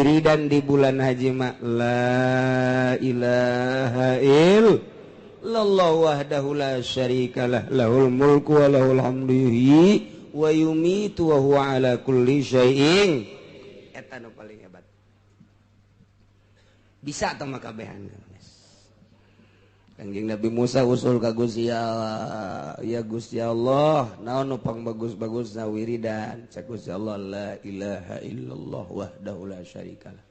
Wiridan di bulan haji mah la ilaha illallah wahdahu la syarikalah lahul mulku wa lahul hamdu yuhyi wa yumitu wa huwa ala kulli syai'in. Eta nu paling hebat. Bisa tah mah kabehan. Kangjeng Nabi Musa usul ka Gusti Allah, ya Gusti Allah, naon nu pang bagus-bagusna wiridan? Cek Gusti Allah, la ilaha illallah wahdahu la syarikalah.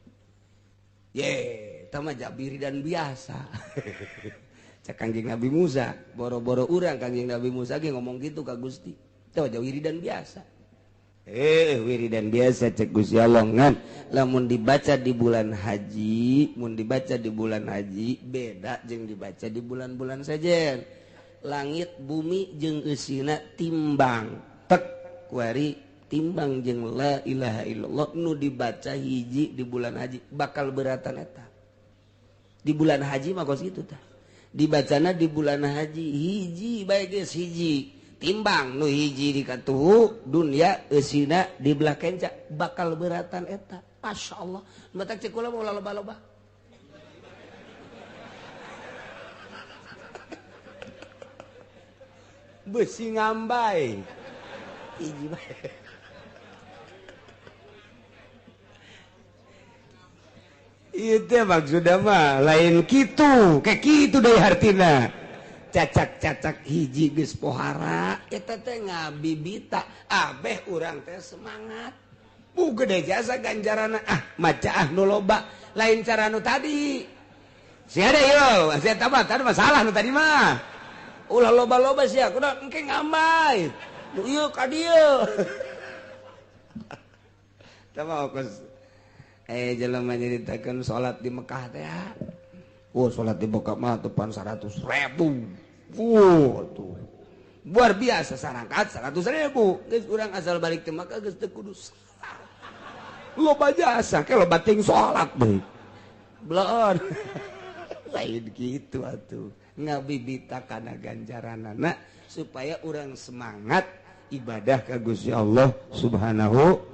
Ye, eta mah wiridan biasa. Cek Kangjeng Nabi Musa, boro-boro urang Kangjeng Nabi Musa ge ngomong gitu ka Gusti. Eta mah wiridan biasa. Wiridan biasa cek Gusti Allah ngan lamun dibaca di bulan haji, mun dibaca di bulan haji beda jeung dibaca di bulan-bulan sejen. Langit bumi jeung eusina timbang tek kuari timbang jeung la ilaha illallah nu dibaca hiji di bulan haji bakal beratan eta. Di bulan haji mah kos kitu tah. Dibacana di bulan haji hiji bae geus hiji. Timbang nu hiji di katuhu dunia eusina di belah kenca bakal beratan eta. Masya Allah, matak cek kula mau loba-loba. Besi ngambai hiji bae. Ieu teh maksudna mah lain kitu, kayak kitu deui hartina. Cacak-cacak hiji geus pohara eta teh ngabibita abeh urang teh semangat. Bu gede jasa ganjarana ah maca ah nu loba lain cara nu tadi. Sia deui yo, sia tah tadi masalah nu tadi mah. Ulah loba-loba sia kudu engke ngambay. Nu ieu ka dieu. Tah mah kos jelema nyaritakeun salat di Mekah teh. Oh, salat di Mekah mah tepan 100.000. Tuh. Luar biasa sarangkat 100.000. Geus urang asal balik teh Mekah geus teu kudu salat. Loba jasa ke loba ting salat deui. Bleon. Lain kitu atuh. Ngabibita kana ganjaranana supaya urang semangat ibadah ka Gusti Allah Subhanahu.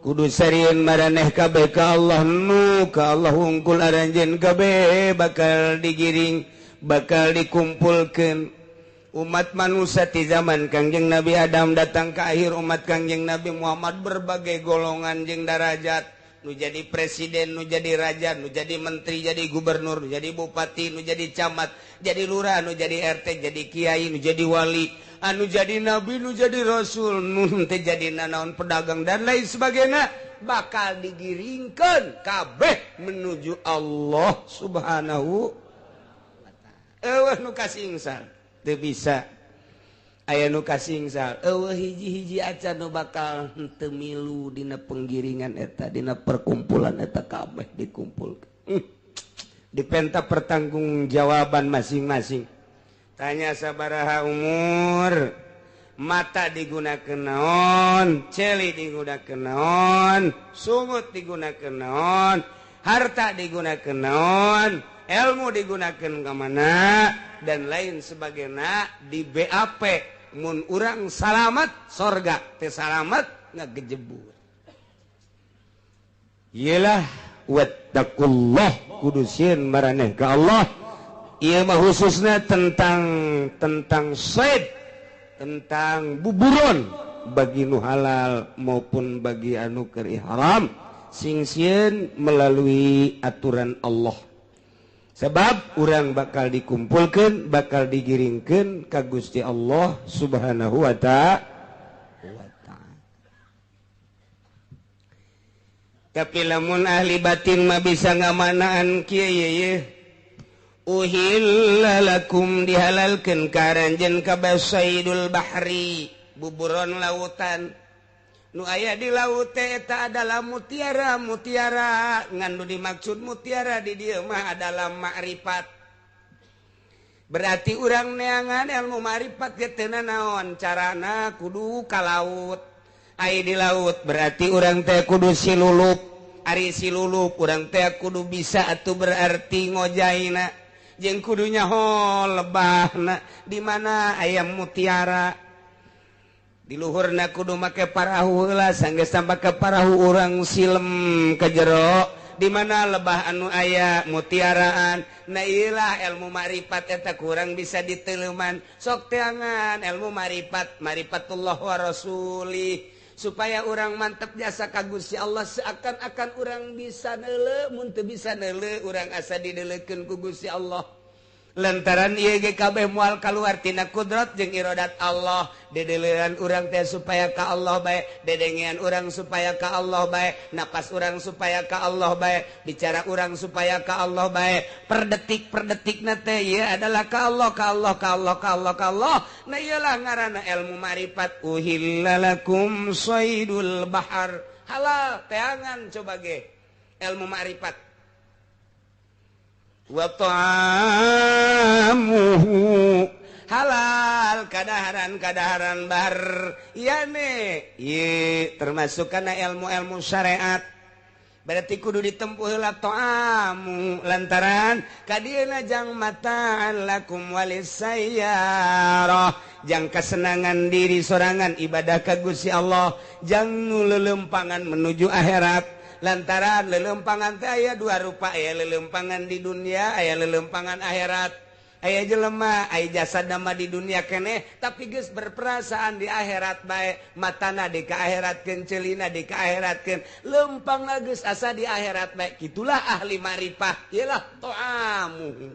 Kudu sarieun maraneh kabeh ka Allah nu ka Allah wungkul aranjeun kabeh bakal digiring bakal dikumpulkeun umat manusia di zaman Kangjeng Nabi Adam datang ke akhir umat Kangjeng Nabi Muhammad berbagai golongan jeung darajat nu jadi presiden nu jadi raja nu jadi menteri jadi gubernur nu jadi bupati nu jadi camat jadi lurah nu jadi RT jadi kiai nu jadi wali anu jadi nabi nu jadi rasul nu teh jadi nanaon pedagang dan lain sebagainya bakal digiringkeun kabeh menuju Allah Subhanahu wa taala. Eueuh nu kasingsal teu bisa aya nu kasingsal eueuh hiji-hiji acan nu bakal henteu milu dina penggiringan eta dina perkumpulan eta kabeh dikumpulkeun. Dipenta pertanggungjawaban masing-masing. Tanya sabaraha umur, mata digunakan naon, celi digunakan naon, sungut digunakan naon, harta digunakan naon, ilmu digunakan ke mana, dan lain sebagainya di BAP. Mun urang salamat sorga, teh salamat ngagejebur. Yelah wattaqullah kudu sieun maraneh ka Allah. Ieu mah khususnya tentang said, tentang buburon bagi nu halal maupun bagi anu keur ihram sing sieun melalui aturan Allah. Sebab urang bakal dikumpulkeun, bakal digiringkeun ka Gusti Allah Subhanahu wa ta'ala. Tapi lamun ahli batin mah bisa ngamanaan kieu ye. Uhilla lakum dihalalkeun ka aranjeun kabeh saidul bahri buburon lautan nu aya di laut teh eta adalah mutiara mutiara ngan nu dimaksud mutiara di dieu mah adalah makrifat. Berarti urang neangan ilmu makrifat ge teu nanaon carana kudu ka laut. Ai di laut berarti urang teh kudu silulup. Ari silulup urang teh kudu bisa atuh berarti ngojaina jeung kudunya ho lebahna di mana ayam mutiara. Di luhurna kudu make parahu heula, sanggeus make parahu urang silem ke jero di mana lebah anu aya mutiaraan. Nah iyalah ilmu makrifat eta kurang bisa diteleman. Sok teangan ilmu makrifat, marifatullah wa rasuli, supaya orang mantep jasa ka Gusti Allah, seakan-akan orang bisa neuleu, mun teu bisa neuleu urang asa dideuleukeun ku Gusti Allah. Lantaran ieu ge kabeh moal kaluar tina kudrat jeung iradat Allah. Dedeleuan urang teh supaya ka Allah bae, dedengean urang supaya ka Allah bae, napas urang supaya ka Allah bae, bicara urang supaya ka Allah bae, per detik per detikna teh ieu adalah ka Allah, ka Allah, ka Allah, ka Allah, ka Allah. Nah ieulah ngaranna ilmu makrifat. Uhilla lakum saydul bahar, halal teangan coba ge ilmu makrifat. Wa ta'amuhu halal kadaharan-kadaharan bar yane ye termasuk kana ilmu-ilmu syariat. Berarti kudu ditempuh heula ta'amu, lantaran kadieuna jang mataan lakum walisayyarah, jang kesenangan diri sorangan ibadah ka Gusti Allah, jang nu lelempangan menuju akhirat. Lantaran lelempangan teh aya dua rupa, aya lelempangan di dunia, aya lelempangan akhirat. Aya jelema aya jasa nama di dunia keneh tapi geus berperasaan di akhirat bae, matana di ka akhiratkeun, ceulina di ka akhiratkeun, lempangna geus asa di akhirat bae. Kitulah ahli marifah, ieulah to'amu.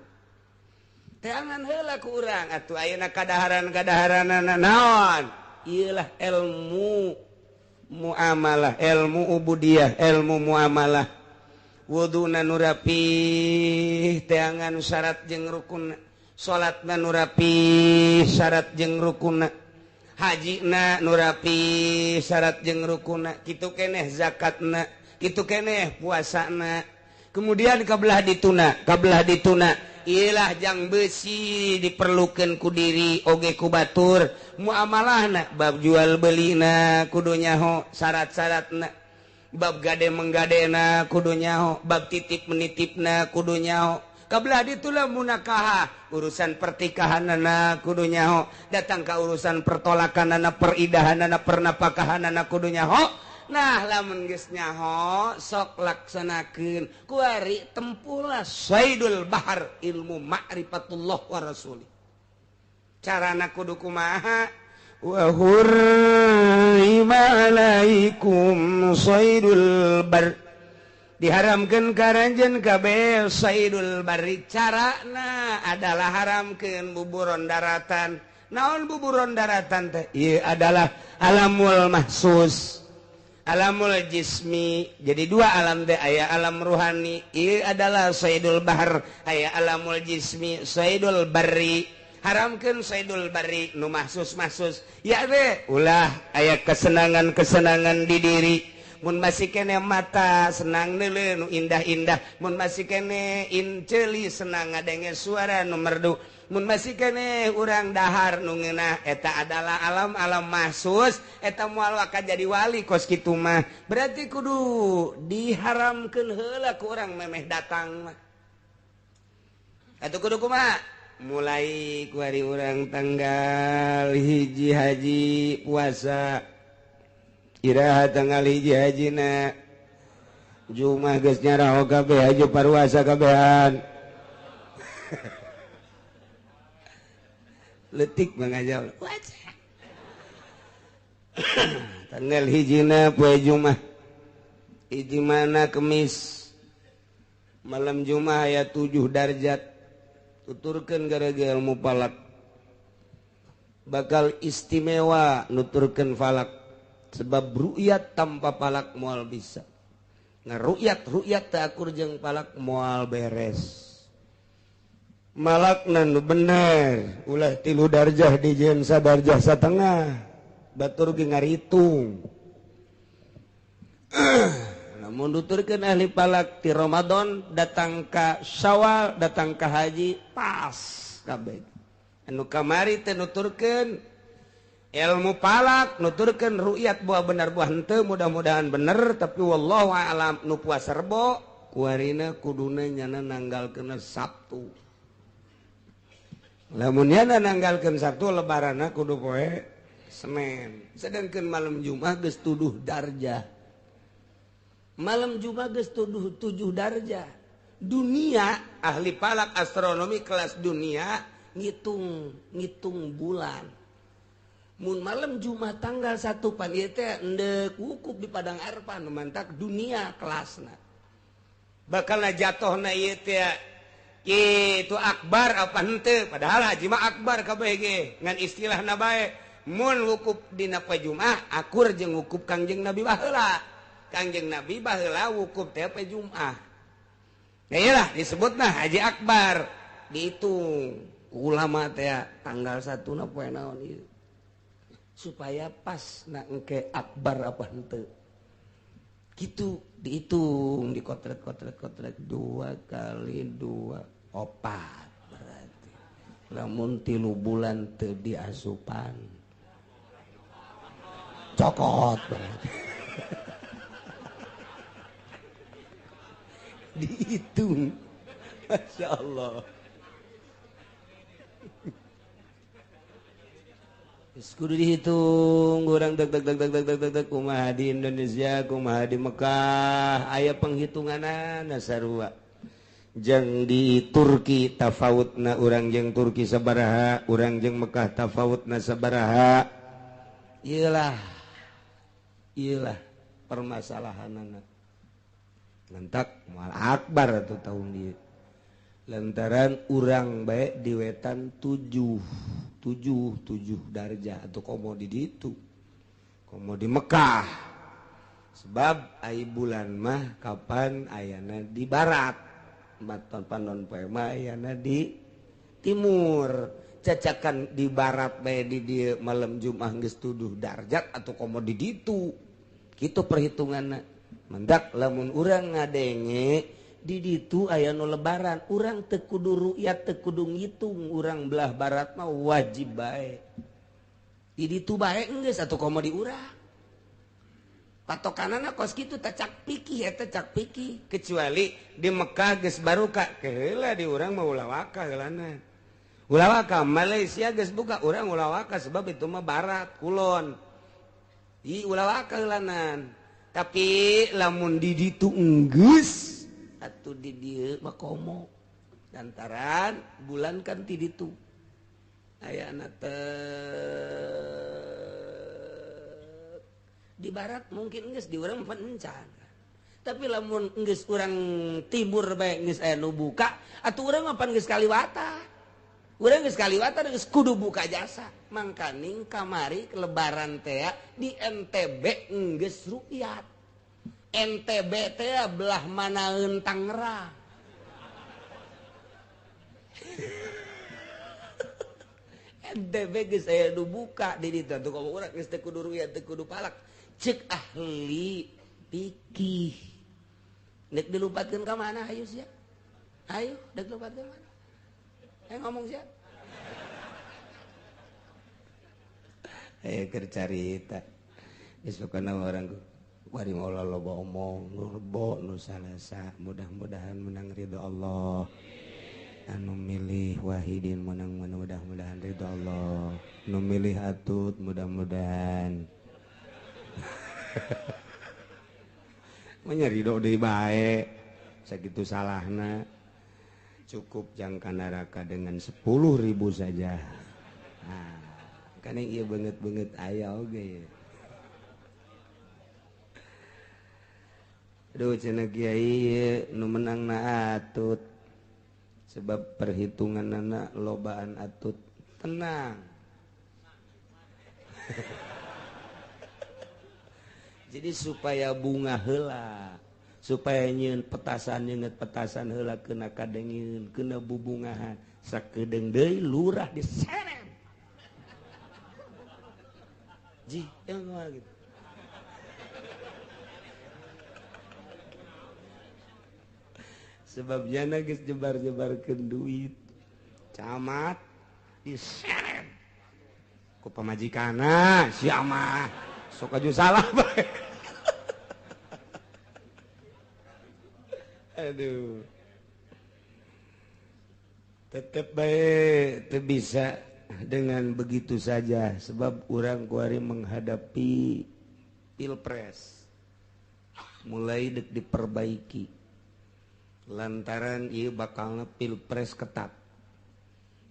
Teangan heula ku urang atuh ayeuna kadaharan-kadaharanana naon? Ieulah ilmu muamalah, ilmu ubudiyah, ilmu muamalah. Wuduna nu rapih teangan syarat jeung rukun, salatna nu rapih syarat jeung rukunna, hajina nu rapih syarat jeung rukunna, kitu keneh zakatna, kitu keneh puasana. Kemudian kabelah dituna, kabelah dituna ilah jang besi diperlukan ku diri oge ku batur. Muamalahna bab jual belina kudu nyaho syarat-syaratna, bab gade menggadena kudu nyaho, bab titip menitipna kudu nyaho. Kabelah ditulah munakaha urusan pertikahanana kudu nyaho, datang ka urusan pertolakanana, peridahanana, pernapakahanana kudu nyaho. Nah lamun geus nyaho sok laksanakeun kuari tempuhlah saidul bahar ilmu ma'rifatullah wa rasuli. Carana kudu kumaha? Wa hurrima alaikum saidul bar, diharamkeun ka ranjeun kabeh saidul barri. Carana adalah haramkeun buburon daratan. Naon buburon daratan teh? Ieu adalah alamul mahsus, alamul jismi. Jadi dua alam teh, aya alam ruhani ieu adalah saidul bahar, aya alamul jismi saidul barri. Haramkeun saidul barri nu mahsus-mahsus ya teh ulah aya kesenangan-kesenangan di diri. Mun masih kene mata senang neuleuh nu indah-indah, mun masih kene inceuli senang ngadenge suara nu merdu, mun masih kene urang dahar nu ngeunah, eta adalah alam-alam mahsus. Eta moal waka jadi wali kos kitu mah. Berarti kudu diharamkeun heula ku urang memeh datang mah. Atuh kudu kumaha? Mulai ku hari urang tanggal 1 haji puasa, iraha tanggal 1 hajina Jumat geus nyaraho kabeh haji paruasa kabehan. Letik mangajal. Tanggal 1 poe Jumat. Hiji mana Kemis. Malam Jumat aya 7 darjat. Tuturkeun gara-gara ilmu falak. Bakal istimewa nuturkeun falak. Sebab ru'yat tanpa falak moal bisa. Nah ru'yat teu akur jeung falak moal beres. Malakna nu bener, ulah 3 darjah dijieun sadarjah satengah. Batur ge ngaritung. Namun nuturkeun ahli falak ti Ramadan datang ka Syawal, datang ka haji pas kabeh. Anu kamari teh nuturkeun ilmu falak, nuturkeun ru'yat buah bener buah henteu, mudah-mudahan bener tapi wallahu a'lam. Nu puasa Rebo kuarina kuduna nyana nanggalkeun Sabtu. Lamun nyana nanggalkeun Sabtu lebaranna kudu poe. Senin. Sedangkan malam Jumat geus tuduh darjah. Malam Jumat geus tuduh 7 darjah. Dunia ahli falak astronomi kelas dunia ngitung bulan. Mun malam Jumat tanggal 1 pan ieu teh endek wukuf di Padang Arfah nu mantak dunia kelasna. Bakalna jatuhna ieu teh kitu akbar apa henteu, padahal haji mah akbar kabeh ge ngan istilahna bae. Mun wukuf dina poe Jumat akur jeung wukuf Kangjeng Nabi baheula. Kangjeng Nabi baheula wukuf teh poe Jumat. Nah iyalah disebutna haji akbar dihitung ulama teh tanggal 1 na poe naon ieu supaya pas na engke akbar apa henteu. Gitu dihitung dikotret-kotret-kotret 2 kali 2 4 berarti. Lamun 3 bulan teu diasupan cokot berarti. Dihitung, Masya Allah. Kudu dihitung, urang deg deg deg deg deg deg deg kumaha di Indonesia, kumaha di Mekah, aya penghitunganana sarua. Jeung di Turki tafawutna urang jeung Turki sabaraha, urang jeung Mekah tafawutna sabaraha. Iyalah, iyalah permasalahanana. Lantak moal akbar atau tahun dia lantaran urang baik di wetan 7 darjah atau komo di ditu komo di Mekah sebab ai bulan mah kapan ayana di barat maton panon poe mah ayana di timur cacakan di barat bae di dieu malam Jumat geus tuduh darjat atau komo di ditu kitu perhitunganna. Mendak lamun urang ngadenge di ditu aya nu lebaran urang teu kudu ru'yat teu kudu ngitung urang belah barat mah wajib bae di ditu bae geus atuh komo di urang patokanana kos kitu teh cak pikih eta cak pikih kecuali di Mekah geus baruka keheula di urang mah ulah waka heulana ulah waka Malaysia geus buka urang ulah waka sebab itu mah barat kulon i ulah waka heulanan. Tapi lamun di ditu enggeus atuh di dieu mah komo lantaran bulan kan ti ditu ayana teh di barat mungkin geus di urang encan tapi lamun geus urang timur bae geus aya nu buka atuh urang mah pan geus kaliwata urang geus kaliwata geus kudu buka jasa mangkaning kamari lebaran teh di NTB geus rukyat NTB teh belah manaeun Tangerang. NTB geus aya nu buka di ditu atuh komo urang geus teu kudu rukyat teu kudu palak cek ahli fikih nek dilupatkeun ka mana hayu sia hayu dek lupatkeun mana ayo ngomong sia. Ayo keur carita geus pokona urang wari moal loba omong nu rebo nu salasa mudah-mudahan menang ridho Allah anu milih Wahidin menang mudah-mudahan ridho Allah nu milih Atut mudah-mudahan menya ridho deui bae sakitu salahna cukup jangka neraka dengan 10.000 saja. Nah, kan ieu beungeut-beungeut aya oge. Aduh cenah kiai nu menangna Atut sebab perhitunganana lobaan Atut tenang. Jadi supaya bunga heula supaya nyieun petasan nyeungeut petasan heula kena kadengeun kena bubungahan sakedeung deui lurah diseret ji yang gitu. Sebabnya geus jebar-jebarkeun duit camat diseret ku pamajikanna sia mah sok aju salah bae. Aduh tetep bae teu bisa dengan begitu saja, sebab urang kuari menghadapi pilpres mulai dek diperbaiki lantaran ieu bakalna pilpres ketat,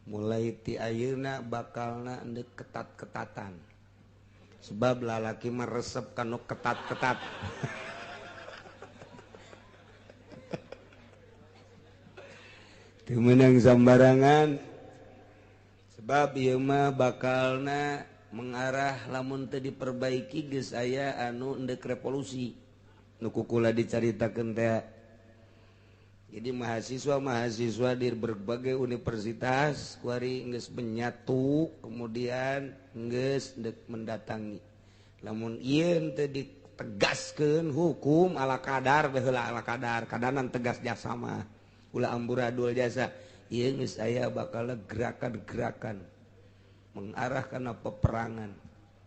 mulai ti ayeuna bakalna endek ketat-ketatan sebab lalaki mah resep kanu ketat-ketat. Teu meunang sambarangan sebab ieu mah bakalna mengarah lamun teu diperbaiki geus aya anu endek revolusi nu kukula dicaritakeun teh. Jadi mahasiswa-mahasiswa di berbagai universitas kuari geus menyatu kemudian geus endek mendatangi. Lamun ieu teu ditegaskeun hukum ala kadar baheula ala kadar kadanan tegas jasa mah ulah amburadul jasa ieu geus aya bakal gerakan-gerakan mengarah kana peperangan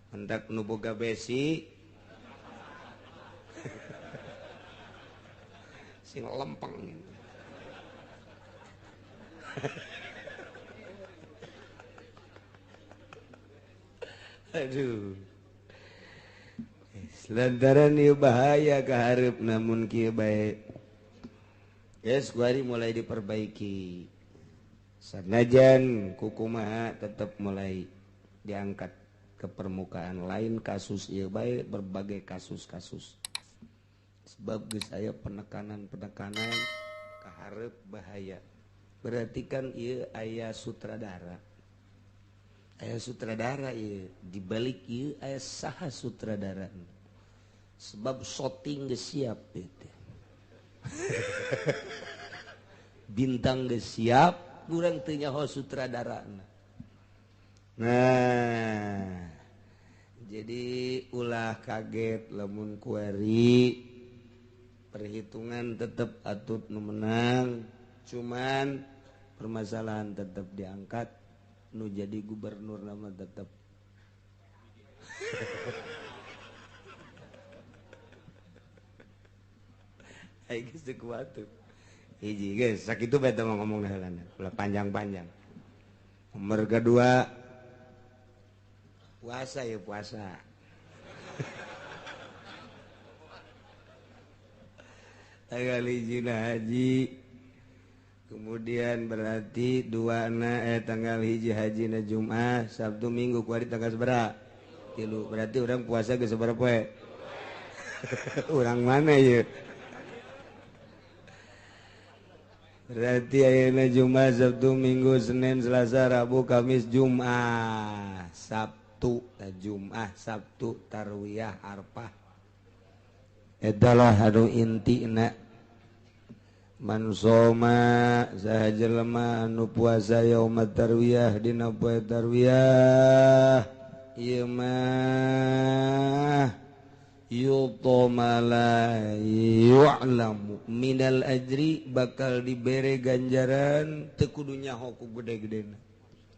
hendak nu boga besi sing lempeng. Aduh, lantaran ieu bahaya kahareup namun kieu bae. Yes, kuari mulai diperbaiki. Sanajan kukumaha tetap mulai diangkat ke permukaan, lain kasus ieu bae berbagai kasus-kasus. Sebab geus aya penekanan-penekanan kahareup bahaya. Berarti kan ieu aya sutradara. Aya sutradara ieu, dibalik ieu aya saha sutradara. Sebab shooting geus siap ieu teh. Bintang geus siap, kurang teu nyaho sutradarana. Nah, jadi ulah kaget lamun kuari perhitungan tetap atut nu menang, cuman permasalahan tetap diangkat, nu jadi gubernur nama tetap. Aing geus teu kuat tuh. Hiji geus sakitu bae teh ngomong heulana, ulah panjang-panjang. Nomor kedua puasa ya puasa. Tanggal hiji haji, kemudian berarti dua na tanggal hiji haji na Jumat, Sabtu Minggu kuari tanggal sabaraha? Tilu. Berarti orang puasa geus sabaraha poe? Urang mana ieu? Berarti ayeuna Jumat, Sabtu, Minggu, Senin, Selasa, Rabu, Kamis, Jumat, Sabtu, Jumat, Sabtu, Tarwiyah, Arfah. Adalah anu intina. Man soma saha jelema anu puasa yaumat tarwiyah dina poe tarwiyah ieu mah yutoma la yu'lamu minal ajri bakal dibere ganjaran teu kudu nyaho ku gede-gedena,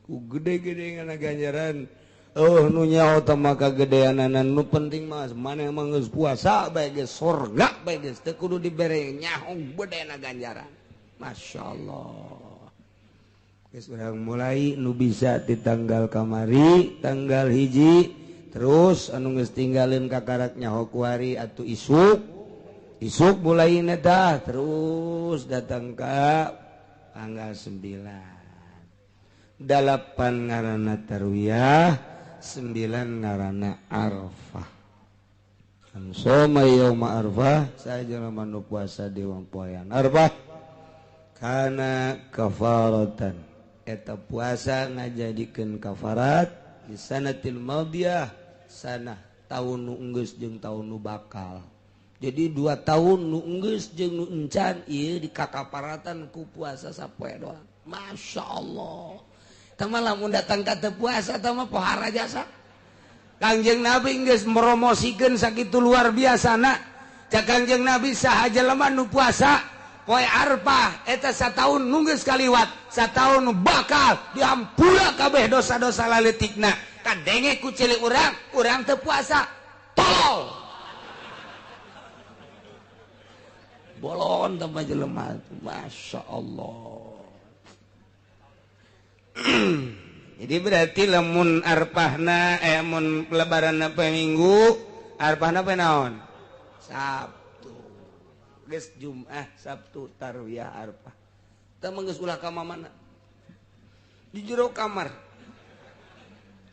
ku gede-gede ngana ganjaran. Oh nu nyaho teh maka gedeanana, nu penting mah maneh mah geus puasa bae geus sorga bae geus teu kudu dibere nyaho gedena ganjaran. Masyaallah. Geus urang mulai nu bisa di tanggal kamari tanggal hiji terus anu geus tinggalin kakarak nyaho kuari atuh isuk isuk mulai tah terus datang ka tanggal 9 8 ngaranna tarwiyah, 9 ngaranna Arfah. Soma yauma Arfah saja nu puasa di poean Arfah kana kafaratan eta puasa ngajadikeun kafarat di sanatil madiyah sanah tahun nu enggeus jeung tahun nu bakal. Jadi 2 tahun nu enggeus jeung nu encan ieu dikakaparatan ku puasa sapoe doang. Masya Allah. Tama lamun datang ka teu puasa tama pohara jasa. Kangjeng Nabi geus promosikeun sakitu luar biasana. Cak Kangjeng Nabi saha jelema nu puasa poe Arfah eta sataun nu geus kaliwat, sataun nu bakal dihampura kabeh dosa-dosa laletikna. Kadenge ku cilik urang, urang teu puasa. Tolol. Bolon tambah jelema. Masya Allah. Jadi berarti lamun arpahna mun lebaran poe Minggu, arpahna poe naon? Sabtu. Geus Jumat, Sabtu tarwiyah arpah. Teu mah geus ulah ka mana? Di jero kamar.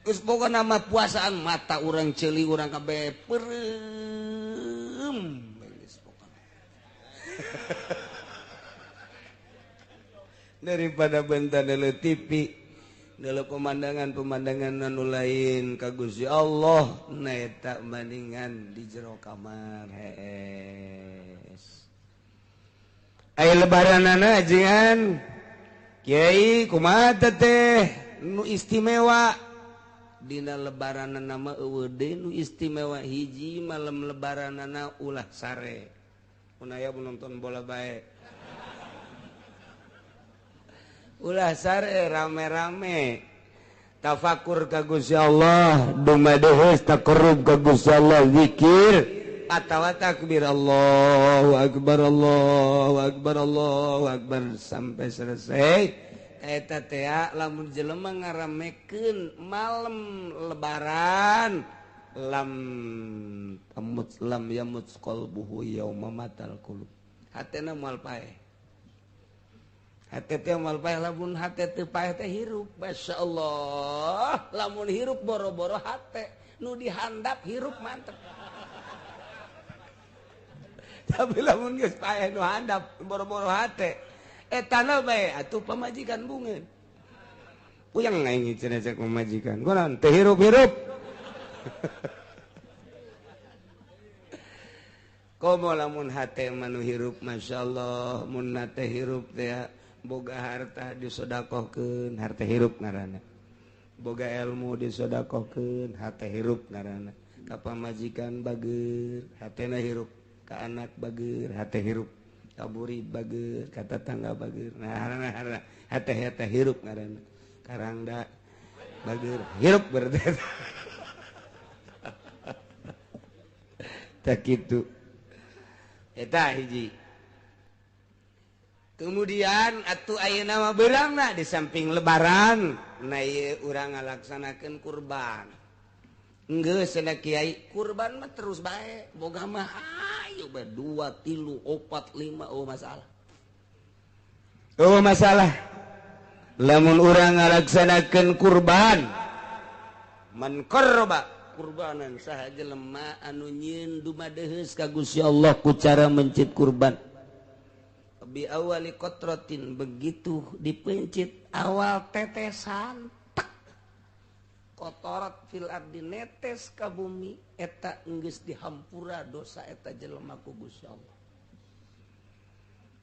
Geus boga nama puasaan mata urang ceuli urang kabeh peureum. Geus pokona. Daripada benta deuleu TV dalam pemandangan-pemandangan anu lain ka Gusti Allah na eta bandingan di jero kamar hees. Aya lebaranana ajengan kiai kumaha teh nu istimewa dina lebaranana mah eueuh deui nu istimewa hiji malam lebaranana ulah sare. Mun aya nonton bola bae. Ulah sare rame-rame tafakur ka Gusti Allah dumadeheus taqarrub ka Gusti Allah zikir atawa takbir Allahu akbar Allahu akbar Allahu akbar sampai selesai. Eta teh lamun jelema ngaramekeun malam lebaran lam tamut lam yamut qalbuhu yauma matal qulub hatena moal paeh. Hate teh moal paeh lamun hate teu paeh teh hirup. Masyaallah, lamun hirup boro-boro hate nu dihandap hirup mantep. Tapi lamun geus paeh nu handap boro-boro hate etana bae atuh pamajikan bungeun. Puyeng aing cenah cek pamajikan. Kunaon teu hirup-hirup. Komo lamun hate mah nu hirup masyaallah, mun hate hirup teh boga harta disodakohkeun harta hirup ngaranna, boga ilmu disodakohkeun harta hirup ngaranna, ka pamajikan bager hatena hirup, ka anak bager hate hirup, ka murid bager, ka tetangga bager, nah harta hate hirup ngaranna, karangda bager hirup berarti tak kitu eta hiji. Kemudian atuh ayeuna mah beurangna di samping lebaran na ieu urang ngalaksanakeun kurban. Geus cenah kiai kurban mah terus bae boga mah ayo bae 2 3 4 5 oh masalah. Oh masalah. Lamun urang ngalaksanakeun kurban man qarraba kurbanan saha jelema anu nyieun dumadeheus ka Gusti Allah ku cara mencit kurban. Bi awali kotrotin begitu dipencit awal tetesan tek kotorat fil ardi netes ka bumi eta geus dihampura dosa eta jelema ku Gusti Allah.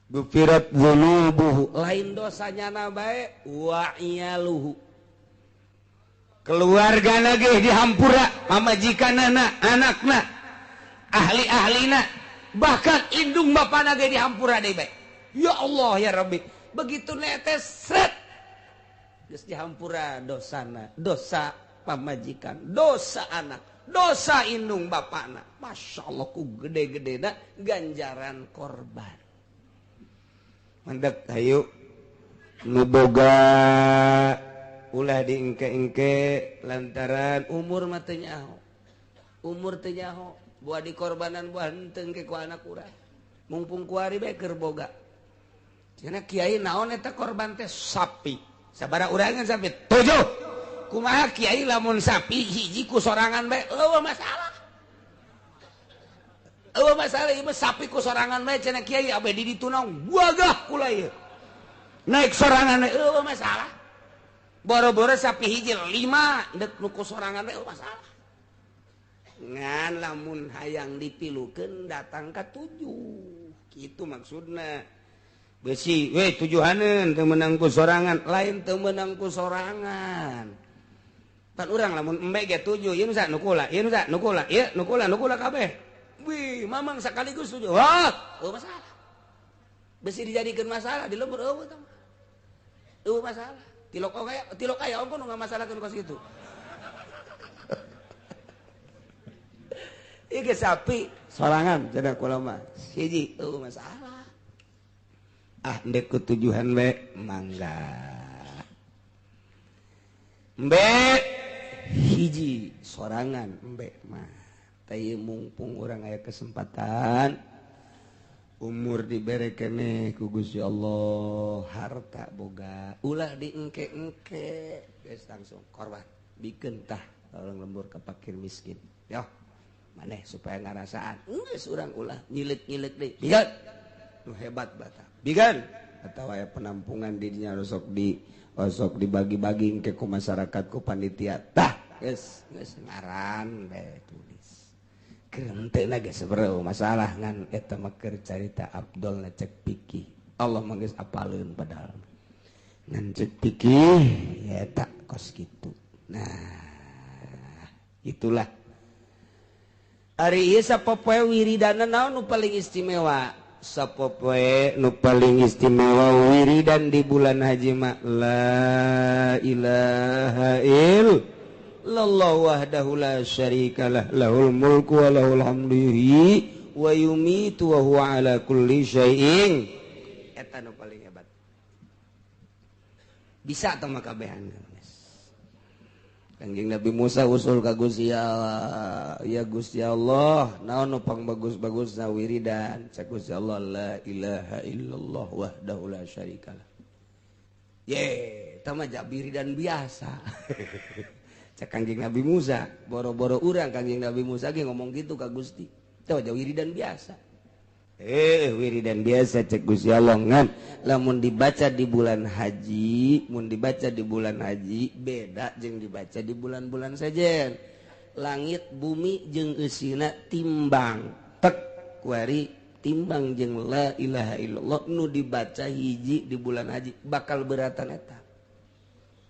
Gufirat dzunubuhu lain dosanya na bae wa iyaluhu keluargana ge dihampura pamajikanana anakna ahli-ahlina bahkan indung bapana ge dihampura deui bae. Ya Allah ya Rabbi, begitu netes sret geus dihampura dosana, dosa pamajikan, dosa anak, dosa indung bapana. Masya Allah ku gede-gedena ganjaran korban. Mandek hayu nu boga ulah diengke-engke lantaran umur mah teu nyaho. Umur teu nyaho, buah dikorbanan buah henteu engke ku anak urang. Mumpung kuari bae keur boga. Cenah kiai naon eta korban teh sapi. Sabaraha urangan sapi? 7. Kumaha kiai lamun sapi hiji ku sorangan bae eueuh masalah. Eueuh masalah ieu mah sapi ku sorangan bae cenah kiai abe di ditu naon wagah kula ieu. Naik sorangan bae eueuh masalah. Boro-boro sapi hiji 5 deuk nu ku sorangan bae eueuh masalah. Ngan lamun hayang dipilukeun datang ka 7. Kitu maksudna. Besi, weh tujuhaneun teu meunang ku sorangan, lain teu meunang ku sorangan. Pan urang lamun embe ge 7, ieu nu sa nu kula, ieu nu sa nu kula, ieu nu kula, nu kula kabeh. Wih, mamang sekaligus 7. Wah, eueuh masalah. Besi dijadikeun masalah di lembur eueuh tah. Eueuh masalah. Tilok aya ongko nu ngamasalahkeun kos kitu. Ieu ge sapi sorangan cenah kula mah. Hiji eueuh masalah. Ah ndek ketujuhan we mangga. Embe hiji sorangan embe mah teh mumpung urang aya kesempatan umur dibere keneh ku Gusti Allah harta boga ulah diengke-engke geus langsung korban bikeun tah tolong lembur ka fakir miskin yo maneh supaya ngarasaan geus urang ulah nyileuk-nyileuk deui bigan nu hebat bata bigan atawa aya penampungan di dinya osok dibagi-bagi ke ku masyarakat ku panitia tah geus geus ngaran bae tulis kerenteuna geus sebereu masalah ngan eta mah keur carita Abdul na cek pikih Allah mah geus apaleun padahal ngan cek pikih ya eta kos kitu. Nah itulah ari ieu sapopoe wiridana naon nu paling istimewa sapopoe nu paling istimewa wiridan di bulan haji mah la ilaha illallah wahdahu la syarikalah lahul mulku wa lahul hamdu yuhyi wa yumitu wa huwa ala kulli syai'in. Eta nu paling hebat bisa tah mah kabehan. Kanjeng Nabi Musa usul ka Gusti Allah, ya Gusti Allah naon nu pangbagus-bagusna wiridan cek Gusti Allah la ilaha illallah wahdahu la syarikalah. Ye eta mah wiridan biasa. Cek Kanjeng Nabi Musa boro-boro urang Kanjeng Nabi Musa ge ngomong gitu ka Gusti teh wiridan biasa. Wiridan biasa cek Gusti Allah ngan lamun dibaca di bulan haji, mun dibaca di bulan haji beda jeung dibaca di bulan-bulan sejen. Langit bumi jeung eusina timbang tek kuari timbang jeung la ilaha illallah nu dibaca hiji di bulan haji bakal beratan eta.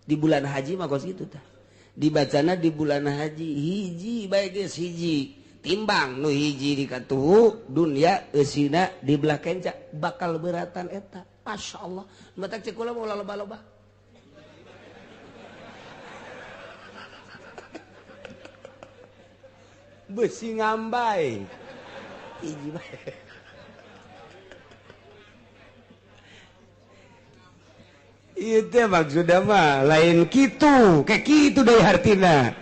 Di bulan haji mah kos kitu tah. Dibacana di bulan haji hiji bae geus hiji. Timbang nu hiji di katuhu dunia eusina di belah kenca bakal beratan eta. Masya Allah matak cek kula mau loba-loba besi ngambai hiji bae. Ieu teh maksudna mah lain kitu kayak kitu deui hartina.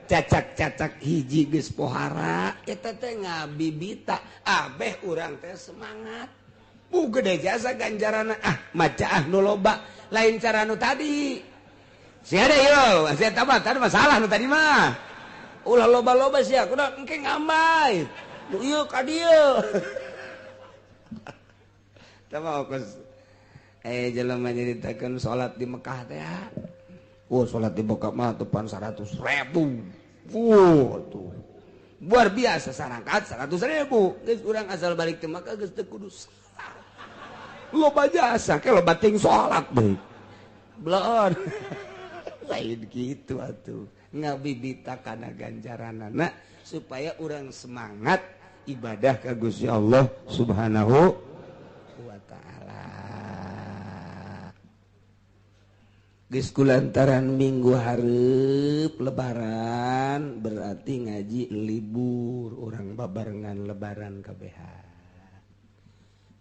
Cacak-cacak hiji geus pohara eta teh ngabibita abeh urang teh semangat bu gede jasa ganjarana ah maca ah nu loba lain cara nu tadi sia deui yo sia tah tadi masalah nu tadi mah ulah loba-loba sia kudu engke ngambay nu ieu ka dieu tah mah kos jelema nyaritakeun salat di Mekah teh. Oh salat di Mekah mah tepan 100.000. Tuh. Luar biasa sarangkat 100.000. Geus urang asal balik teh Mekah geus teu kudu salat. Loba jasa ke loba ting salat deui. Bloon. Lain kitu atuh. Ngabibita kana ganjaranana supaya urang semangat ibadah ka Gusti Allah Subhanahu wa ta'ala. Geus kulantaran minggu hareup lebaran berarti ngaji libur urang babarengan lebaran kabehan.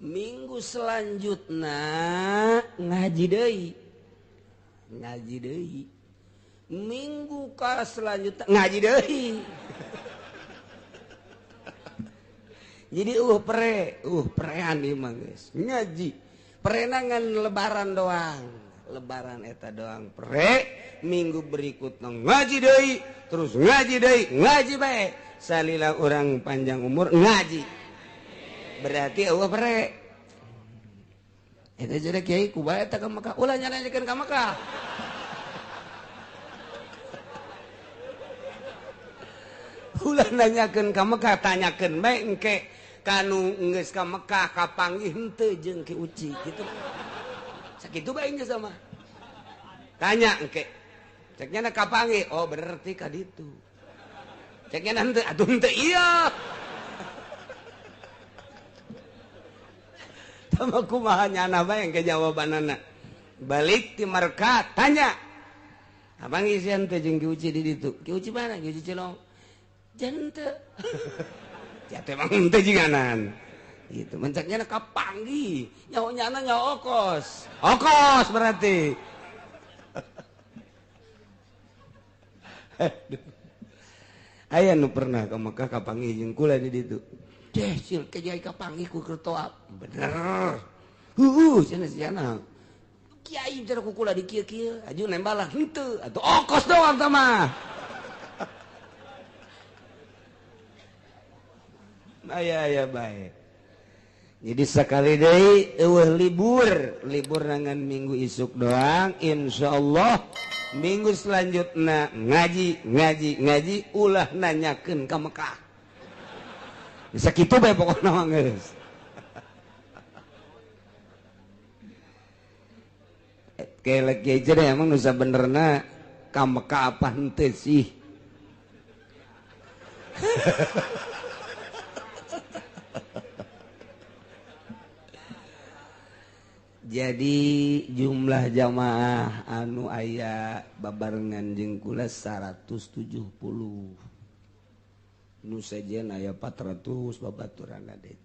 Minggu selanjutna ngaji deui. Ngaji deui. Minggu ka selanjutna ngaji deui. Jadi prean ieu mah geus. Ngaji. Perenangan lebaran doang. Lebaran eta doang pre minggu berikutnya ngaji deui terus ngaji deui ngaji bae salila urang panjang umur ngaji berarti eueuh pre eta jadi kiai ku bae eta ka Mekah ulah nyanyakeun ka Mekah ulah nanyakeun ka Mekah tanyakeun bae engke kanu geus ka Mekah kapanggih henteu jeung Ki Uci kitu. Sakitu bae geus sama. Tanya engke. Ceknya na kapanggih, oh berarti ka ditu. Ceknya na henteu, atuh henteu ieu. Tama kumaha nyana bae engke jawabanana. Balik ti Mekah tanya. Abang isian teh jeung Ki Uci di ditu. Ki Uci mana? Ki Uci Cilong. Jan teu. Jatuh emang henteu jinganan. Gitu mencaknya kapanggi nyaho nyana nyaho okos okos berarti. Aya nu pernah ke Mekah kapanggih jeung kula di ditu. Deh sil kiai kapanggih ku keur tawaf. Bener. Heueuh cenah sia. Kiai cenah ku kula di kieu-kieu, aju nembalah henteu atuh okos doang tah mah. Aya bae. Jadi sekali deui eueuh libur, libur nangan minggu isuk doang, insyaallah minggu selanjutnya ngaji ngaji ngaji ulah nanyakeun ka Mekah. Bisa kitu bae pokona mah geus. Kelek ge emang nu sabenerna ka Mekah apa henteu sih? Jadi jumlah jamaah anu aya babarengan jeung kula 170. Nu sejen aya 400 babaturanna teh.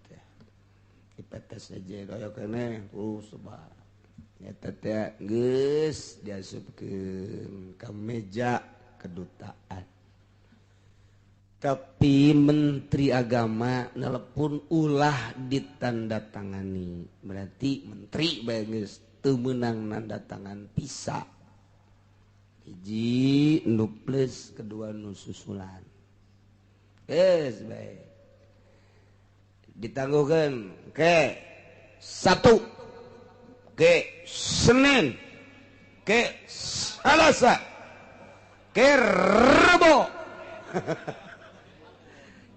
Ipete sejen aya keneh sebab eta teh geus diasupkeun ka meja kedutaan. Tapi Menteri Agama nelepon ulah ditandatangani. Berarti menteri bae geus teu meunang nanda tangan bisa. Hiji nu plus kedua nu susulan. Geus bae. Ditangguhkeun ke Sabtu, ke Senin, ke Selasa, ke Rebo.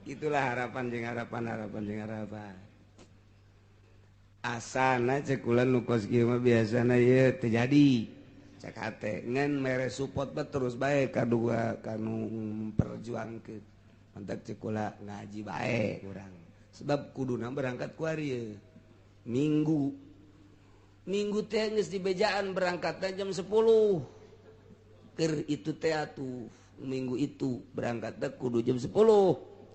Itulah harapan jeung harapan harapan jeung harapan. Asana cek kula nu kos kieu mah biasana ieu teu jadi. Cek hate ngan mere support bae terus bae kadua kanu memperjuangkeun. Mantak cek kula ngaji bae urang. Sebab kuduna berangkat ku ari ieu. Minggu. Minggu teh geus dibejaan berangkatna jam 10. Keur itu teh atuh minggu itu berangkatna kudu jam 10.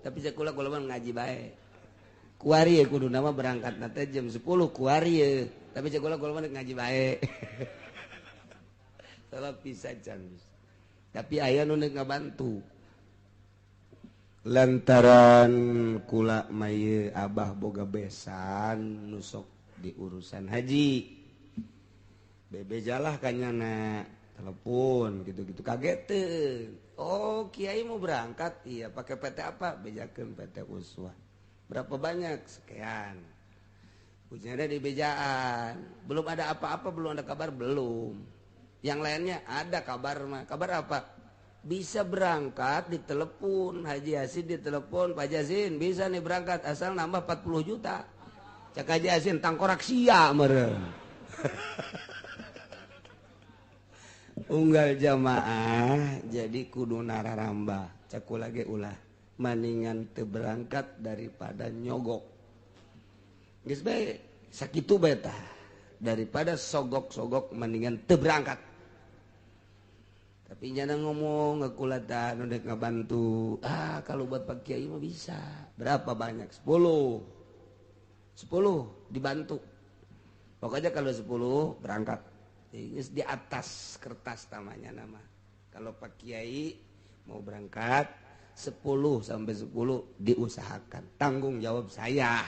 Tapi sekolah kula mah ngaji bae. Kuari kudu nama berangkat teh jam 10 kuari. Tapi sekolah kula mah ngaji bae. Salah bisa can. Tapi aya nu neuk ngabantu. Lantaran kula mah ieu abah boga besan nu sok di urusan haji. Bebejalah kanyana telepon gitu-gitu kaget teu. Oh kiai mau berangkat, iya pakai PT apa? Bejakeun PT Uswah. Berapa banyak? Sekian. Ujiannya di bejaan. Belum ada apa-apa, belum ada kabar, belum. Yang lainnya ada kabar mah. Kabar apa? Bisa berangkat ditelepon, Haji Yasin ditelepon, Pak Yasin bisa nih berangkat asal nambah 40 juta. Cak Haji Yasin tangkorak sia meureun. Unggal jamaah jadi kudu nararambah cek kula ge ulah maningan teu berangkat daripada nyogok geus bae sakitu bae tah daripada sogok-sogok mendingan teu berangkat. Tapi nyana ngomong ke kula tah nu dek ngabantu, ah kalau buat Pak Kiai mah bisa. Berapa banyak? 10. 10 dibantu. Pokoknya kalau 10 berangkat. Ini di atas kertas tamanya nama. Kalau Pak Kiai mau berangkat 10 sampai 10 diusahakan. Tanggung jawab saya.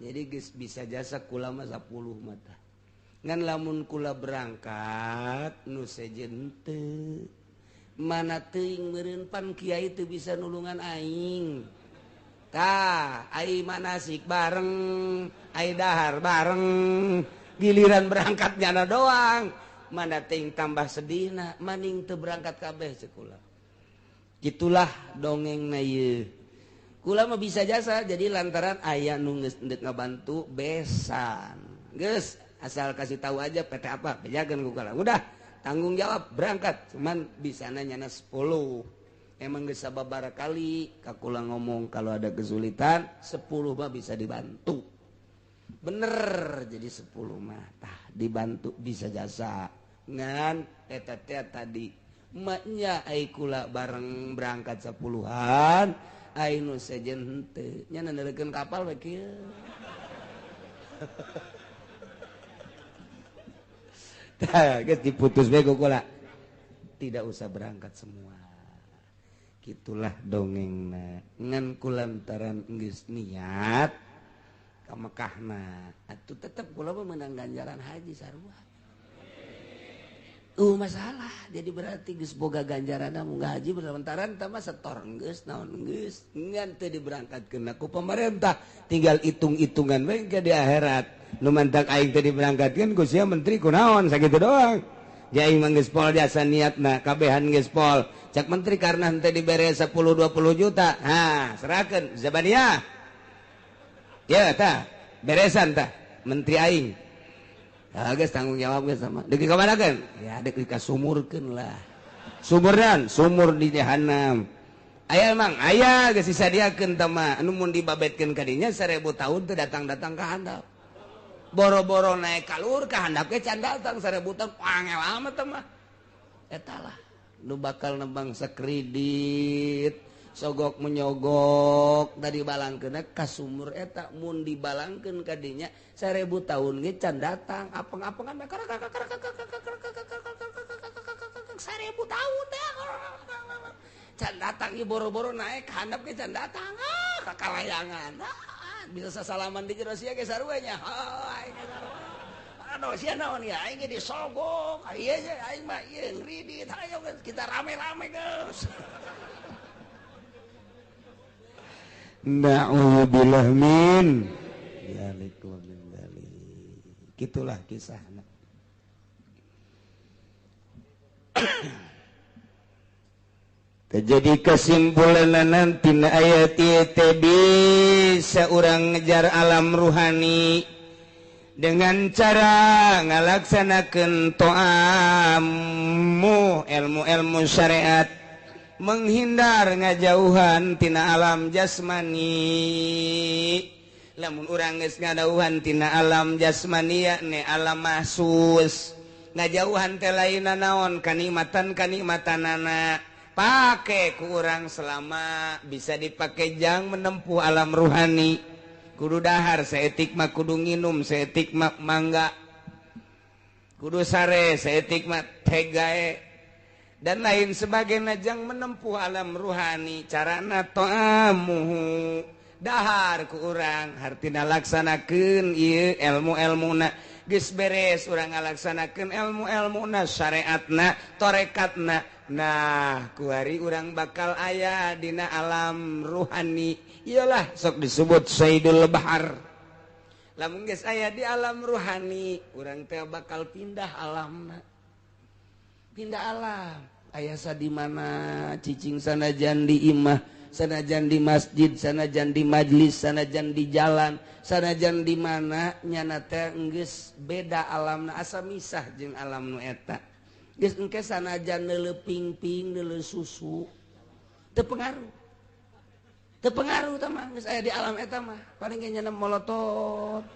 Jadi geus bisa jasa kula mah 10 mata. Ngan lamun kula berangkat nu sejen teu. Mana teuing meureun pan kiai teu bisa nulungan aing. Tah, ai manasik bareng, ai dahar bareng. Giliran berangkat nyana doang. Mana ting tambah sedihna, maning teu berangkat kabeh cek kula. Gitulah dongengna ieu. Kula mah bisa jasa jadi lantaran aya nu geus endek ngabantu besan. Geus asal kasih tahu aja PT apa, bejakeun ku kula. Udah, tanggung jawab berangkat. Cuman bisana nyana 10. Emang geus sababaraha kali ka kula ngomong kalau ada kesulitan 10 mah bisa dibantu. Bener jadi 10 mah tah dibantu bisa jasa. Ngan eta teh tadi maknya ai kula bareng berangkat 10-an ai nu sejen henteu nya naneurekeun kapal we kieu. Tah geus diputus bae ku kula. Tidak usah berangkat semua. Gitulah dongengna ngan kulantaran geus niat ka Mekahna atuh tetep kula mah meunang ganjaran haji sarua. Masalah jadi berarti geus boga ganjaranna munggah haji berlantaran tah mah setor geus naon geus ngan teu diberangkatkeun ku pemerintah tinggal hitung-hitungan we ke di akhirat nu mantak aing teu diberangkatkeun ku sia menteri kunaon sakitu doang. Aing mah geus pol jasa niatna kabehan geus pol cak menteri karena henteu dibere 10 20 juta ha serahkeun zabaniyah ya tah beresan tah menteri aing ah geus tanggung jawab geus sama deuk dikamanakeun ya deuk dikasumurkeun lah sumurdan sumur di jahanam aya mang aya geus disadiakeun tah mah anu mun dibabetkeun ka dinya 1000 tahun teu datang-datang ka handap boro-boro naik kalur ka handap ge can datang 1000 tahun angel amat teh mah eta lah nu bakal nembang sakredit sogok menyogok tadi balangkeun ka sumur eta mun dibalangkeun ka dinya 1000 tahun ge can datang apeng-apengan 1000 tahun teh can datang ieu boro-boro naik ka handap ge can datang ah ka kalayangan bisa sasalaman di jero sia ge sarua nya. Aing aduh sia naon ya aing ge disogok ieu ge aing mah ieu ngridit hayo kita rame-rame geus. Na'udzubillah min dzalik wa min dzalik. Gitulah kisahna. Jadi kesimpulan nanti ayat teh bisa urang ngejar alam ruhani dengan cara ngalaksanakeun to'amu ilmu-ilmu syariat menghindar ngajauhan tina alam jasmani. Lamun urang geus ngadauhan tina alam jasmani yakni alam mahsus ngajauhan teh lainna naon kanikmatan kanikmatanana pake ku urang selama bisa dipake jang menempuh alam ruhani. Kudu dahar saeutik mah kudu nginum saeutik mah mangga kudu sare saeutik mah tegae dan lain sebagainya jang menempuh alam ruhani. Carana to'amuhu dahar ku urang hartina laksanakeun ieu ilmu-ilmuna geus beres urang ngalaksanakeun ilmu-ilmuna syariatna torekatna. Nah kuari urang bakal aya dina alam ruhani iyalah sok disebut Sayyidul Bahar. Lamun geus aya di alam ruhani urang teh bakal pindah alamna pindah alam aya sa di mana cicing sanajan di imah sanajan di masjid sanajan di majlis sanajan di jalan sanajan di mana nyana teh geus beda alamna asa misah jeung alam nu eta. Geus engke sanajan neuleuh pingping neuleuh susu teu pengaruh teu pengaruh tah mah geus aya di alam eta mah paling ge nyana molotot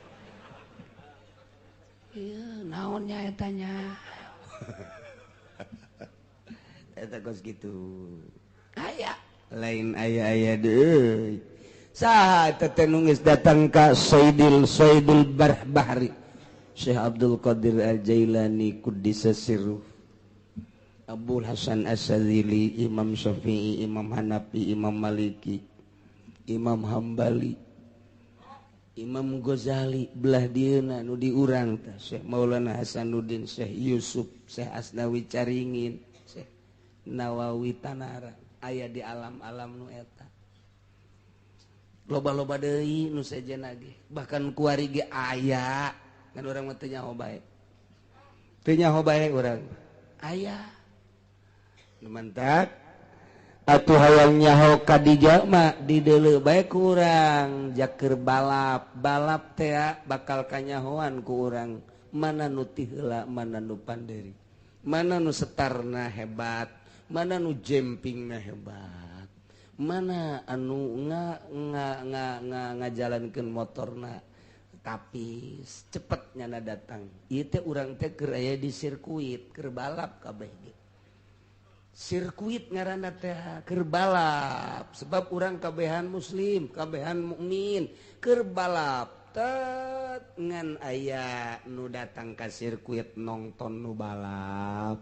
ieu naon nya eta nya eta geus kitu aya lain aya-aya deui saha eta teh nu geus datang ka Sayyidil Bahri Syekh Abdul Qadir Al-Jailani Quddisa Sirruh Abul Hasan As-Sadzili Imam Syafi'i Imam Hanafi Imam Maliki Imam Hambali Imam Ghazali belah dieuna nu diurang teh Syekh Maulana Hasanuddin Syekh Yusuf Syekh Asnawi Caringin Syekh Nawawi Tanara aya di alam-alam nu eta loba-loba deui nu sejenna ge bahkan kuari ge aya kan urang mah teu nyaho bae teu nyaho bae urang aya nu mantak atuh hayang nyaho kadija mah dideuleu bae ku urang jaker balap balap teh bakal kanyahoan ku urang mana nu ti heula mana nu panderi mana nu setarna hebat mana nu jempingna hebat mana anu ngajalankeun motorna tapi cepet nyana datang ieu teh urang teh keur aya di sirkuit keur balap kabeh ge sirkuit ngaranna teh keur balap sebab urang kabehan muslim kabehan mukmin keur balap tet ngan aya nu datang ka sirkuit nongton nu balap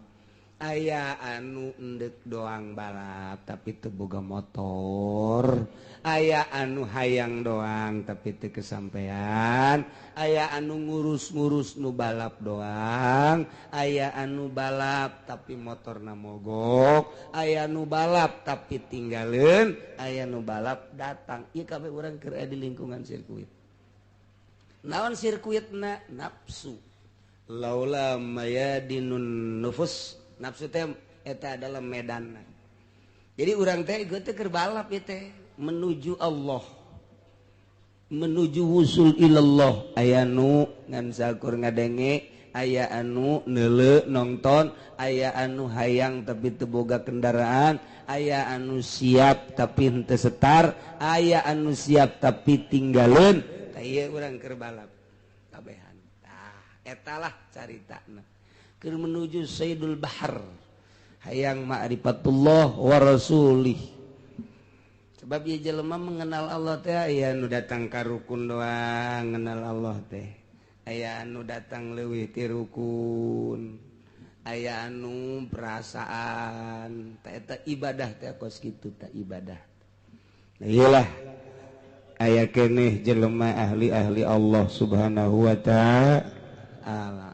Aya anu endek doang balap tapi teu boga motor, aya anu hayang doang tapi teu kesampean, aya anu ngurus-ngurus nu balap doang, aya anu balap tapi motorna mogok, aya nu balap tapi tinggaleun, aya nu balap datang. Ieu kabeh urang keur di lingkungan sirkuit. Naon sirkuitna? Nafsu. Laula mayadinun nufus. Nafsu teh eta adalah medan. Jadi urang teh ieu teh keur balap ieu teh menuju Allah, menuju wusul ilallah. Aya nu ngan sakur ngadenge, aya anu neuleu nonton, aya anu hayang tapi teu boga kendaraan, aya anu siap tapi henteu setar, aya anu siap tapi tinggaleun. Tah ieu urang keur balap kabehan. Tah eta lah caritana. Keur menuju Sayyidul Bahar, hayang ma'rifatullah wa rasulih. Sebab ieu jelema mengenal Allah teh aya nu datang ka rukun doang ngenal Allah teh, aya anu datang leuwih ti rukun, aya anu perasaan teh eta ibadah teh kos kitu teh ibadah. Nah iyalah aya keneh jelema ahli-ahli Allah Subhanahu wa ta'ala.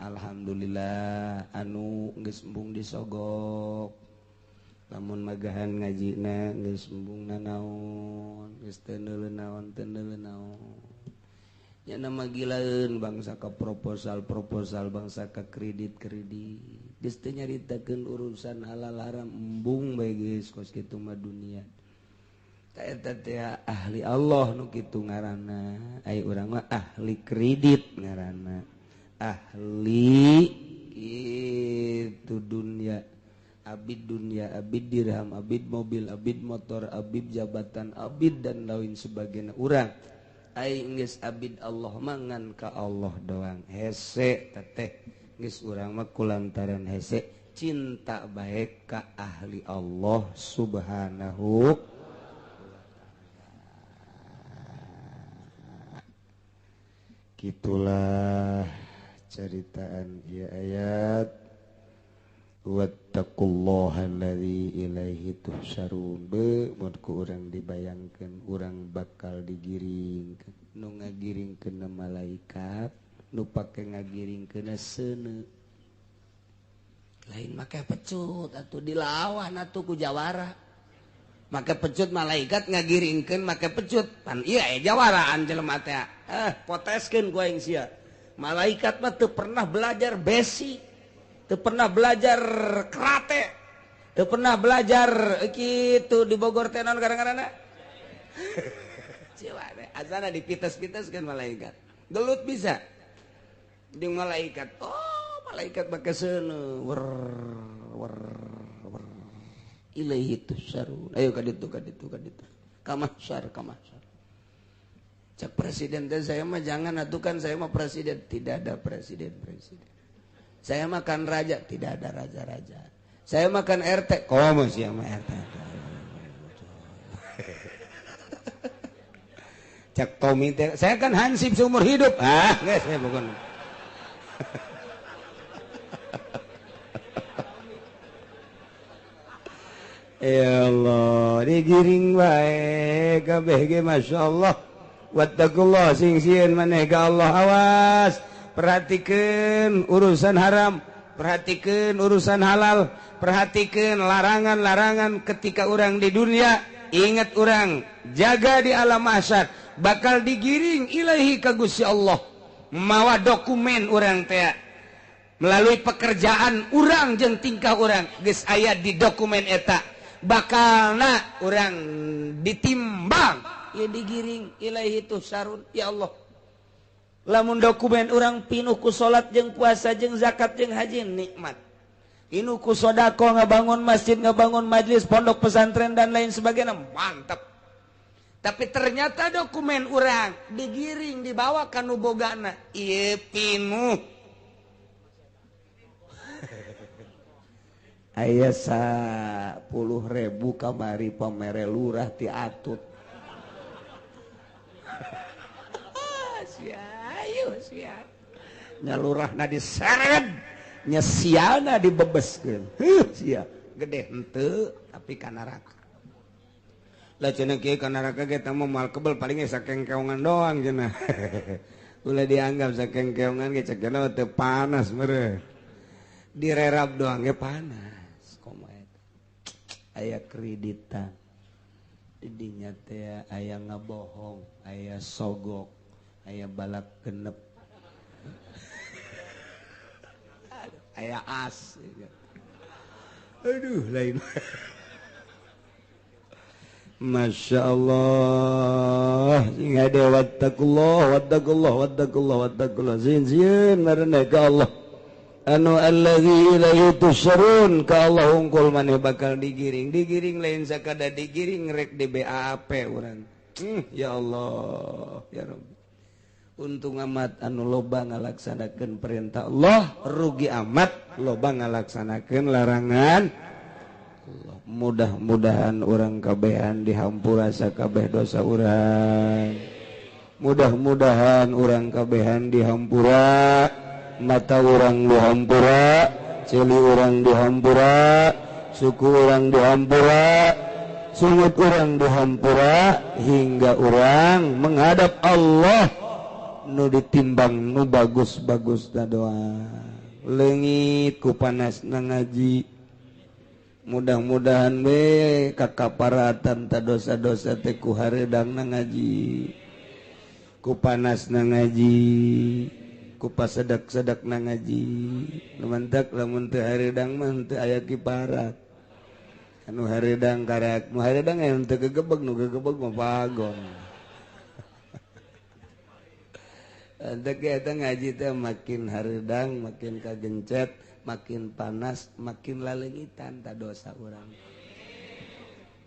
Alhamdulillah anu geus embung disogok, lamun magahan ngajina geus embung nanaon, geus teu neuleuh naon, teu neuleuh naon. Nya nama gilaeun bangsa ka proposal-proposal, bangsa ka kredit-kredit, geus teu nyaritakeun urusan halal haram, embung bae geus kos kitu mah dunia. Tah eta teh ahli Allah nu kitu ngaranna, ai urang mah ahli kredit ngaranna. Ahli itu dunia, abid dunia, abid dirham, abid mobil, abid motor, abid jabatan, abid dan lain sebagainya. Urang aing geus abid Allah mangan ka Allah doang. Hese teteh geus urang mah kulantaran hese cinta bae ka ahli Allah Subhanahu. Gitulah ceritaan ieu ayat. Wattaqullaha allazi ilaihi tuhsyarun. Be mun ku urang dibayangkeun urang bakal digiringkeun, nu ngagiringkeun malaikat, nu pake ngagiringkeun seuneu. Lain make pecut atuh dilawan atuh ku jawara. Make pecut malaikat ngagiringkeun make pecut. Pan ieu aya jawaraan jelema teh. Poteskeun ku aing sia. Malaikat mah teu pernah belajar besi, teu pernah belajar karate, teu pernah belajar kitu di Bogor teh naon gara-garana. Ciwa teh azana dipites-piteskeun malaikat. Gelut bisa. Jeung malaikat. Oh, malaikat make seuneu wer wer wer. Ilaihi tusarun. Ayo ka ditu ka ditu ka ditu. Ka mahsyar ka mahsyar. Cak presiden teh saya mah jangan atuh kan saya mah presiden, tidak ada presiden-presiden. Saya makan raja, tidak ada raja-raja. Saya makan RT, komo sih sama RT. Cak Tommy teh, saya kan hansip seumur hidup. Ah, enggak saya bukan. Ya Allah, digiring bae kabeh ge masyaallah. Wattaqullah sing sieun maneh ka Allah, awas. Perhatikeun urusan haram, perhatikeun urusan halal, perhatikeun larangan-larangan ketika urang di dunia. Ingat urang jaga di alam mahsyar, bakal digiring ilahi ka Gusti Allah. Mawa dokumen urang teh melalui pekerjaan urang jeung tingkah urang geus aya di dokumen eta, bakalna urang ditimbang. Ya digiring ilahi tuhsarun. Ya Allah, lamun dokumen urang pinuh ku salat jeung puasa jeung zakat jeung haji nikmat, pinuh ku sedekah ngabangun masjid, ngabangun majlis, pondok pesantren dan lain sebagainya, mantap. Tapi ternyata dokumen urang digiring dibawa ka nu bogana ieu pinuh. Aya 10.000 kamari pamere lurah ti atut. Sia, ayo sia. Nyalurahna diseret, Nya siana dibebeskeun. Heuh sia gede henteu tapi ka neraka. Lah cenah kieu ka neraka ge teh moal kebel paling ge sakengkeongan doang cenah. Ulah dianggap sakengkeongan ge cek cenah teu panas meureun. Direrap doang ge panas. Komo eta. Aya kreditan. Didinya teh aya ngabohong, aya sogok, aya balak genep, aya as. Aduh lain. Masya Allah. Sing hade wattaqullah wattaqullah wattaqullah wattaqullah. Sieun sieun maraneh ka Allah. Anu allazi ilaihi tusyarun, ka Allah hungkul maneh bakal digiring. Digiring lain sakada digiring rek di BAP urang. Ya Allah, ya Rabbi. Untung amat anu loba ngalaksanakeun perintah Allah, rugi amat loba ngalaksanakeun larangan Allah. Mudah-mudahan urang kabehan dihampura sakabeh dosa urang. Mudah-mudahan urang kabehan dihampura, mata urang dihampura, ceuli urang dihampura, suku urang dihampura, sungut urang dihampura, hingga urang menghadap Allah nu ditimbang nu bagus-bagus da doa. Leungit ku panasna ngaji. Mudah-mudahan we kakaparatan ta dosa-dosa teh ku hareudangna ngaji, ku panasna ngaji, ku pasedak-sedakna ngaji. Nu mantak lamun teu hareudang mah teu aya kiparat. Anu hareudang karak, nu hareudang aya teu gegebeg, nu gegebeg mah bagong. Entek eta ngaji teh makin hareudang, makin kagencet, makin panas, makin laleungitan ta dosa urang.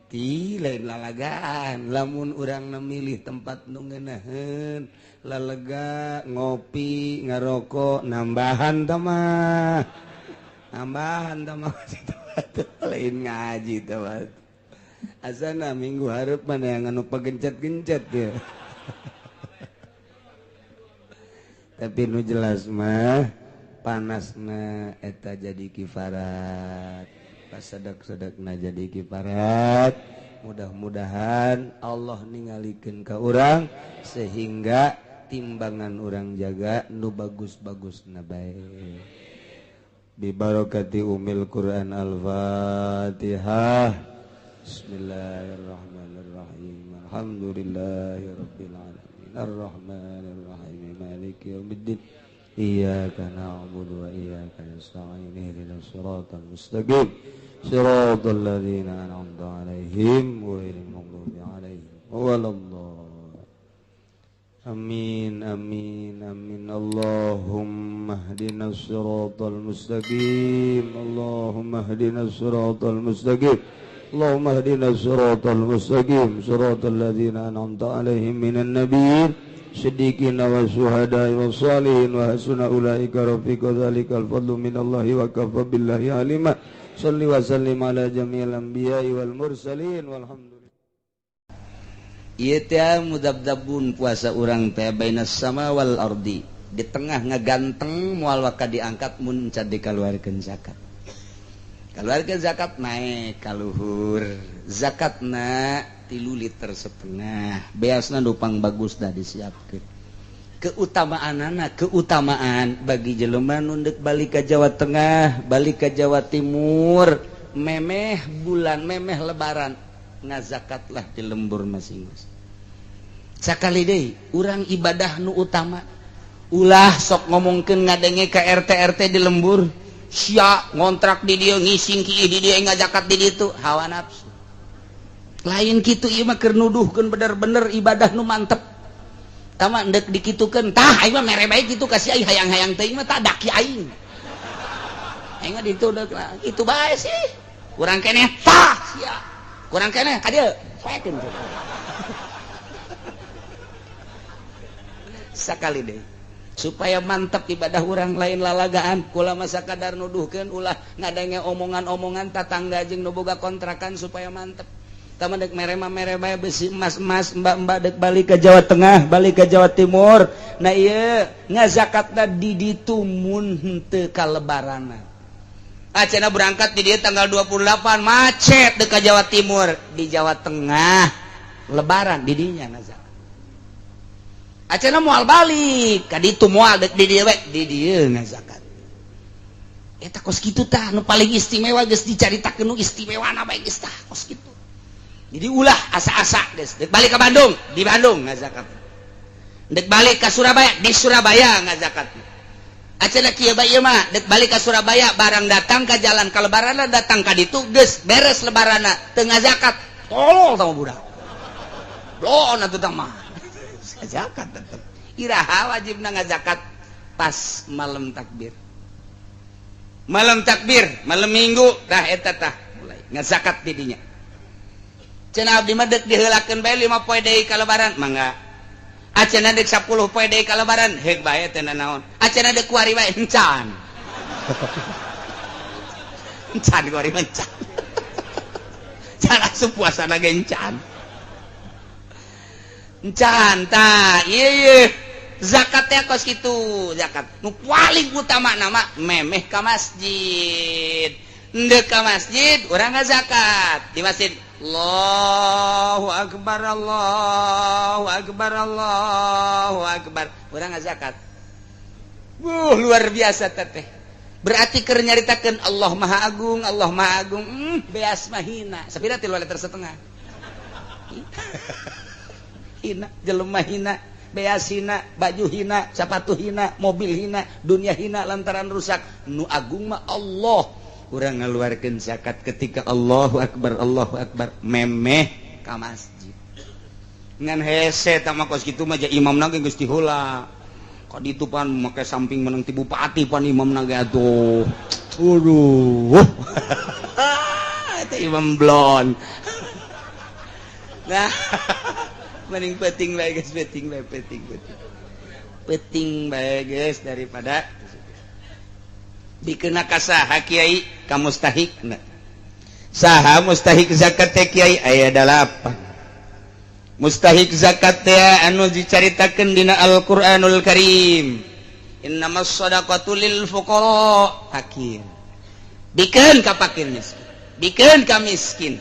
Ti lain lalagaan, lamun urang memilih tempat nu ngeunaheun, lalega ngopi, ngarokok, nambahan tah mah. Nambahan tah mah lain ngaji tah mah. Asana minggu hareup mana yang anu pagencet-gencet ya. Tapi nu jelas mah panasna eta jadi kifarat, pasedak-sedekna jadi kifarat. Mudah-mudahan Allah ningalikeun ka urang sehingga timbangan urang jaga nu bagus-bagusna bae. Bi barakati umil Quran. Al-Fatihah. Bismillahirrahmanirrahim. Alhamdulillahirabbil alamin. Arrahmanirrahim. Maliki yaumiddin. Iyyaka na'budu wa iyyaka nasta'in. Ihdinas siratal mustaqim. Siratal ladzina an'amta 'alaihim ghairil maghdubi 'alaihim waladdallin. Amin amin amin. Allahumma ihdinas siratal mustaqim. Allahumma ihdinas siratal mustaqim. Allahumma ihdinas siratal mustaqim. Siratal ladzina an'amta 'alaihim minan nabiyyin siddiqina wa syuhada'i wa shalihin wa hasuna ulaika rafiqa. Dzalikal fadlu minallahi wa kafa billahi alima. Shalli wa sallim ala jami'il anbiya'i wal mursalin walhamdulillah. Ieu teh mudabdabun puasa urang teh bainas sama wal ardi, di tengah ngaganteng moal waka diangkat mun can dikaluarkeun zakat. Kaluarkeun zakat naik ka luhur. Zakatna 3,5 liter. Beasna nu bagus dah disiapkeun. Keutamaanana, keutamaan bagi jelema nu deuk balik ka Jawa Tengah, balik ka Jawa Timur, memeh bulan, memeh lebaran, ngazakatlah di lembur masing-masing. Sakali deui urang ibadah nu utama. Ulah sok ngomongkeun ngadenge ka RT RT di lembur, sia ngontrak di dieu, ngising kieu di dieu, ngazakat di ditu, hawa nafsu. Lain kitu ieu mah keur nuduhkeun bener-bener ibadah nu mantep. Tama ndek dikitukeun, tah aing mah mere bae kitu ka si aing hayang-hayang teuing mah tah daki aing. Aing mah ditu deuk kitu bae sih. Kurang keneh tah sia. Kurang keneh ka dieu poekeun. Sakali deui supaya mantep ibadah urang lain lalagaan, kula masa kadar nuduhkeun ulah ngadenge omongan-omongan tatangga jeung nu boga kontrakan supaya mantep. Tama dek mere mah mere bae, besi, emas emas. Mbak-mbak dek balik ke Jawa Tengah, balik ke Jawa Timur. Nah, iya, ngazakatna di ditu mun henteu kalebaranna. Acana berangkat di dia tanggal 28, macet dek Jawa Timur, di Jawa Tengah lebaran, di dinya ngazakat. Acana moal balik ka ditu, moal, dek di dieu we, di dieu ngazakat. Eta kos kitu tah nu paling istimewa. Geus dicaritakeun nu istimewa bae geus tah kos kitu. Jadi ulah asa-asa geus. Dek balik ke Bandung, di Bandung ngazakat. Dek balik ke Surabaya, di Surabaya ngazakat. Acana kieu bae ieu mah, dek balik ke Surabaya, barang datang ke jalan ka lebaranna, datang ka ditu geus beres lebaranna, teu ngazakat. Tolol tah budak. Bloon atuh tah mah. Zakat tetep. Iraha wajibna ngazakat? Pas malam takbir. Malam takbir, malam Minggu tah eta tah mulai ngazakat di dinya. Cenah abdi mah dek diheulakeun bae 5 poe deui ka lebaran, mangga. Acenah dek 10 poe deui ka lebaran, heuk bae, teu naon. Acenah dek kuari bae, encan. Encan kuari mah encan. Can asup puasa ge encan. Encan tah, ieu ieu. Zakat teh kos kitu, zakat. Nu paling utama nama memeh ka masjid. Ndek ka masjid, urang ngazakat di masjid. Allahu akbar, Allahu akbar, Allahu akbar. Urang ngazakat. Wuh, luar biasa teteh. Berarti keur nyaritakeun Allah Maha Agung, Allah Maha Agung. Beas mah hina. Sapira 3,5 liter. Hina, jelema hina, beas hina, baju hina, sepatu hina, mobil hina, dunia hina lantaran rusak. Nu agung mah Allah. Kurang ngeluarkan zakat ketika Allahu Akbar, Allahu Akbar, memeh ka masjid. Ngan hese tama kos kitu mah, imam ge geus diheula. Ka ditu pan make samping menang ti bupati pan imam ge atuh. Aduh. Eta imam blon. Nah, mending penting bae geus, penting bae, penting penting. Penting bae geus daripada dikena ka saha, Kiai? Ka mustahik. Saha mustahik zakat teh, Kiai? Aya dalapan mustahik zakat teh anu dicaritakeun dina Al-Qur'anul Karim. Innamas shadaqatu lil fuqara, fakir. Bikeun ka fakir miskin, bikeun ka miskin.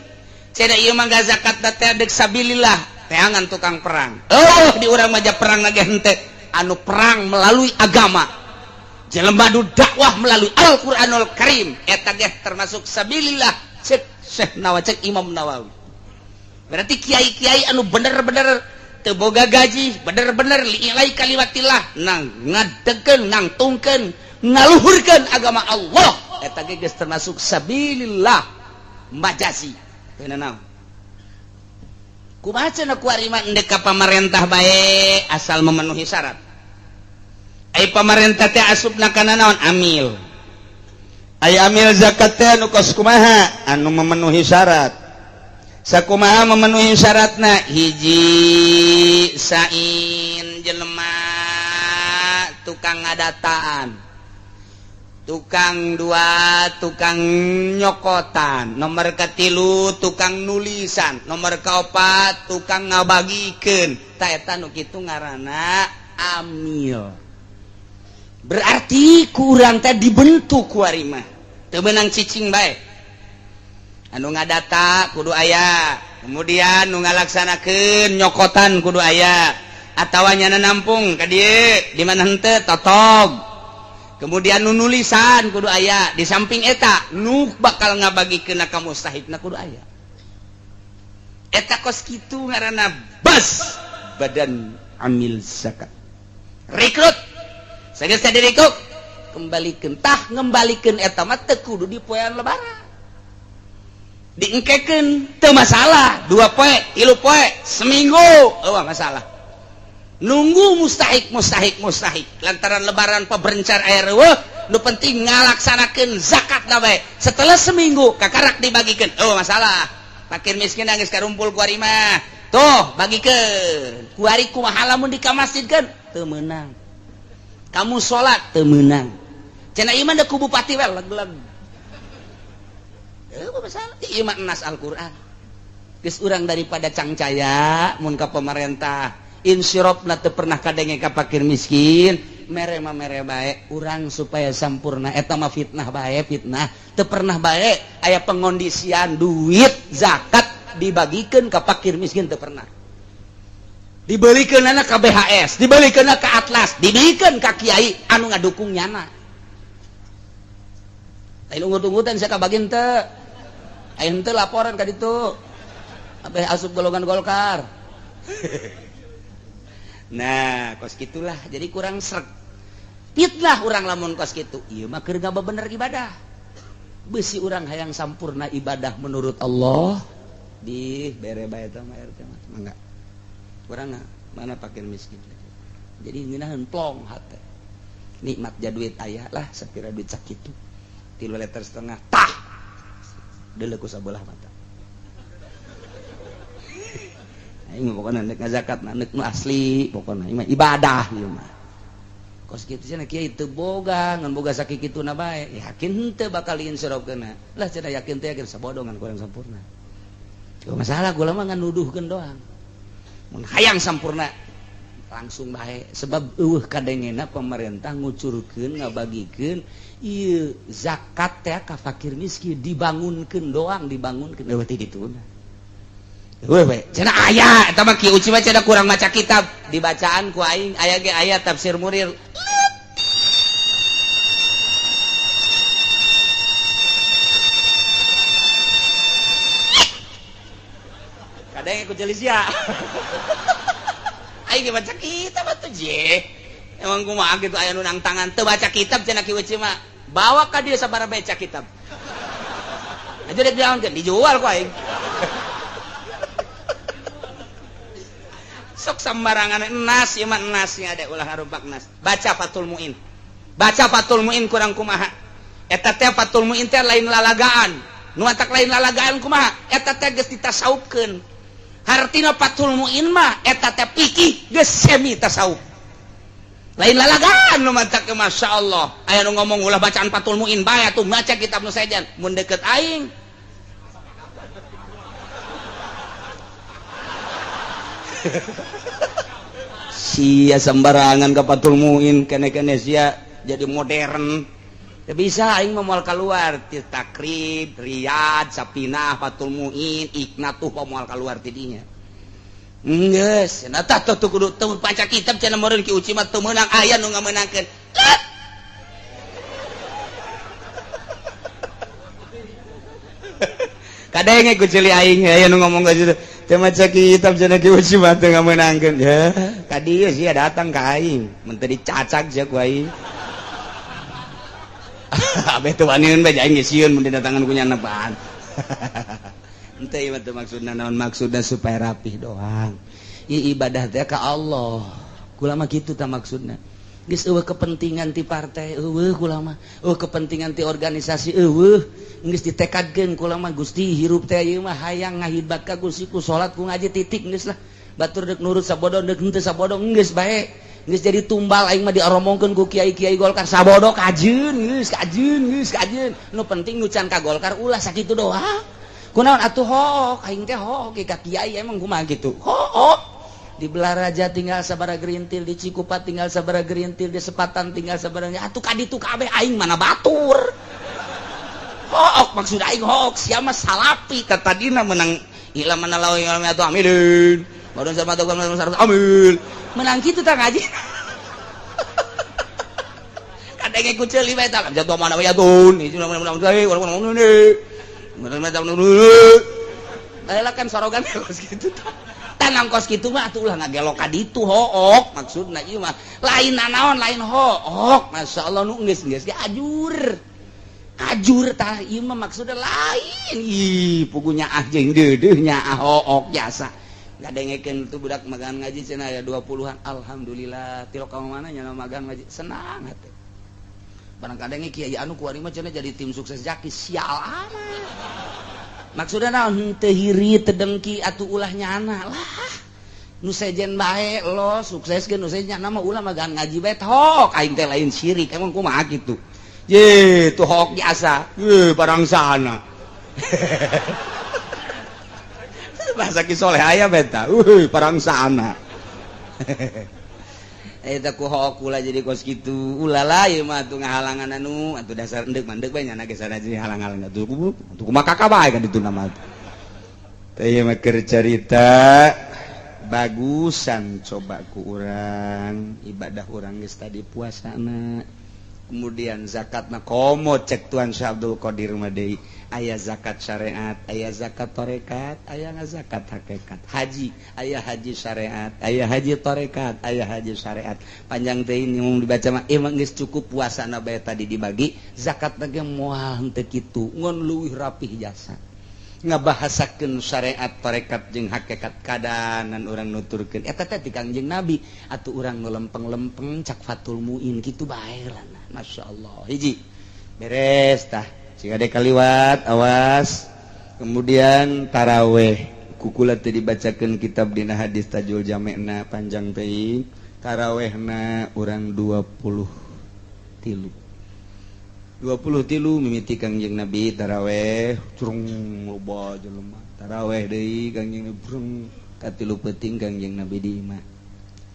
Cenah ieu mah zakat teh dek sabilillah, teangan tukang perang. Oh, di urang mah perang lagi henteu, anu perang melalui agama, jelema nu dakwah melalui Al-Qur'anul Karim, eta ge termasuk sabilillah, cek Syekh Nawawi, cek Imam Nawawi. Berarti kiai-kiai anu bener-bener teu boga gaji, bener-bener li'ilai kalimatillah, nang ngadegeun, nangtungkeun, ngaluhurkeun agama Allah, eta ge geus termasuk sabilillah majazi. Teu naon, kumaha cenah kuari mah? Endek ka pamarentah bae asal memenuhi syarat. Ai pamarentah teh asupna kana naon? Amil. Ai amil zakat teh anu kos kumaha? Anu memenuhi syarat. Sakumaha memenuhi syaratna? Hiji, sain jelema tukang ngadataan, tukang dua tukang nyokotan, nomor ketilu tukang nulisan, nomor keopat tukang ngabagikeun. Ta eta nu kitu ngaranna amil. Berarti kurang teh dibentuk kuari mah teu meunang cicing bae. Anu ngadata kudu aya, kemudian nu ngalaksanakeun nyokotan kudu aya atawa nyana nampung ka dieu, di mana henteu totog. Kemudian nu nulisan kudu aya. Di samping eta nu bakal ngabagikeun ka mustahikna kudu aya. Eta kos kitu ngaranna bas badan amil zakat. Rekrut sageus direkrut, kembalikan tah. Ngembalikan eta mah teu kudu di poean lebaran, diengkekeun teu masalah, 2 poe, 3 poe, seminggu euweuh masalah. Nunggu mustahik, mustahik, mustahik lantaran lebaran peberencar air euweuh. Nu penting ngalaksanakeun zakat na bae. Setelah seminggu kakarak dibagikan, oh masalah. Fakir miskin geus karumpul kuari mah, tuh bagikeun kuari. Kumaha lamun di ka masjid kan teu meunang, kamu salat teu meunang. Cenah ieu mah ku bupati we leg-leg. Eh, masalah ieu mah nas Al-Qur'an. Geus urang daripada cangcaya mun ka pemerintah insyirofna teu pernah kadenge ka fakir miskin, mere mah mere bae urang supaya sampurna eta mah fitnah bae, fitnah teu pernah bae aya pengondisian duit zakat dibagikeun ka fakir miskin teu pernah. Dibelikeunana ka BHS, dibelikeunna ka Atlas, dibelikeun ka kiai anu ngadukung nyana. Lain ungut-ungutan sia kabagin teu. Aya henteu laporan ka ditu. Abeh asup golongan Golkar. Nah, kos gitulah jadi kurang sreg. Fitnah urang lamun kos kitu. Ieu mah keur ngabebener ibadah. Besi urang hayang sampurna ibadah menurut Allah di bere bae teh mah RT mah mangga. Kurang mana fakir miskin. Jadi ngeunaheun plong hate. Nikmat ja duit aya lah sapira duit sakitu. 3,5 liter tah. Deuleu ku sabelah mata. Aing pokona nek ngazakat mah nek nu asli pokona ieu mah ibadah ieu mah. Kos kitu cenah kiai teu boga ngan boga sakikituna bae. Yakin henteu bakal diinsyirofkeunna. Lah cenah yakin teh yakin sabodongan kurang sampurna. Cuma masalah gula mah ngan nuduhkeun doang. Mun hayang sampurna langsung bae sebab eueuh kadengena pemerintah ngucurkeun ngabagikeun ieu zakat teh ka fakir miskin dibangunkeun doang dibangunkeun eueuh teh dituna. Eueuh we cenah aya eta mah Ki Uci mah cenah kurang maca kitab dibacaan ku aing aya ge aya tafsir Munir. Kadang ku jelis ya. Aing ge baca kitab atuh je. Emang kumaha kitu aya nu nang tangan teu baca kitab cenah Ki Uci mah. Bawa ka dieu sabaraha baca kitab. Aja dek diaonkeun dijual ku aing. Sok sembarangan enas ieu mah enas nya ada ulah harubak nas. Baca Fathul Muin. Baca Fathul Muin kurang kumaha. Eta teh Fathul Muin teh lain lalagaan. Nu atak lain lalagaan kumaha? Eta teh geus ditasaupkeun. Hartina Fathul Muin mah eta teh fikih geus semi tasawuf. Lain lalagaan nu matak ke masyaallah. Aya nu ngomong ulah bacaan Fathul Muin bae atuh maca kitab nu sejen. Mun deket aing sia sembarangan ke Fathul Muin kene-kene sia jadi modern. Ya bisa aing mah moal keluar ti Takrib, Riyad, Sapinah, Fathul Muin, Iknatuh moal keluar ti dinya. Geus, cenah tah tuh kudu teu baca kitab cenah meureun Ki Uci mah teu meunang aya nu ngamenangkeun. Kadenge ku ceuli aing aya nu ngomong ka situ. Teu maca kitab cenah Ki Uci mah teu ngamenangkeun. Ya, ka dieu sia datang ka aing, mun teu dicacag sia ku aing. Abeh teu waniun bae aing geus sieun mun didatangan ku nyanepaan. Henteu ieu mah teu maksudna naon, maksudna supaya rapih doang. Ieu ibadah teh ka Allah. Kula mah kitu tah maksudna. Geus eueuh kepentingan ti partai eueuh kula mah, eueuh kepentingan ti organisasi eueuh. Geus ditekadkeun kula mah Gusti hirup teh ieu mah hayang ngahidmat ka Gusti ku salat ku ngaji titik geus lah. Batur deuk nurut sabodo deuk henteu sabodo geus bae. Geus jadi tumbal aing mah dioromongkeun ku kiai-kiai Golkar sabodo kajeun geus kajeun geus kajeun. Nu penting nu can ka Golkar ulah sakitu doang. Kunaon atuh hook aing teh hook ka kiai emang kumaha kitu. Hook. Di Belaraja tinggal sabara gerintil, di Cikupa tinggal sabara gerintil, di Sepatan tinggal sabara atuh ka ditu kabeh aing mana batur. Hook maksud aing hook sia mah salapi katadina menang ila mana lawi atuh amilin. Baru sama tuh amil. Menang kitu tah ngaji. Kadenge ku ceuli bae tah jatuh mana we atun. Bae kan sorogan kos kitu tah. Tanang kos kitu mah atuh ulah ngagelok ka ditu hook maksudna ieu mah lain nanaon lain hook. Masyaallah nu geus geus ge ajur. Ajur tah ieu mah maksudna lain. Ih pugunya ah jeung deudeuh nya hook jasa. Ngadengekeun tuh budak magang ngaji cenah aya 20-an. Alhamdulillah tilok ka mana nya magang ngaji senang hate. Barang kadenge kiai anu kuari mah cenah jadi tim sukses Jaki sial amat. Maksudna naon henteu hiri teu dengki atuh ulah nyana lah. Nu sejen bae lo sukseskeun nu sejen nyana mah ulah magang ngaji bae tok aing teh lain syirik emang kumaha kitu. Ye tuh hook jasa. Ye barang sana. Bahasa Ki Soleh aya beta. Uhuy, parang sana. Eta ku kula jadi kos kitu. Ulala ieu mah atuh ngahalangan anu atuh dasar endek mandek bae nyana ge sana jadi halang-halang atuh atuh kumaha kakak bae kan ditu nama. Teh ieu mah keur carita bagusan coba ku urang ibadah urang geus tadi puasana. Kemudian zakatna komo cek Tuan Syekh Abdul Qadir mah deui aya zakat syariat, aya zakat tarekat, aya zakat hakikat. Haji, aya haji syariat, aya haji tarekat, aya haji syariat. Panjang teh ini mau dibaca mah emang geus cukup puasana bae tadi dibagi, zakat ge moal henteu kitu, ngon leuwih rapih jasa. Ngabahasakeun syariat tarekat jeung hakikat kadanan urang nuturkeun eta teh ti Kangjeng Nabi atuh urang nu lempeng-lempeng cak Fatul Muin kitu bae lah. Masya Allah, hiji beres tah jika ada kaliwat awas. Kemudian taraweh kukula teu dibacakeun kitab dina hadis Tajul Jamena panjang teuing. Tarawehna urang 20 tilu 20 tilu mimiti Kangjeng Nabi taraweh curung loba jelema taraweh deui Kangjeng Nabi brung katilu peuting Kangjeng Nabi di imah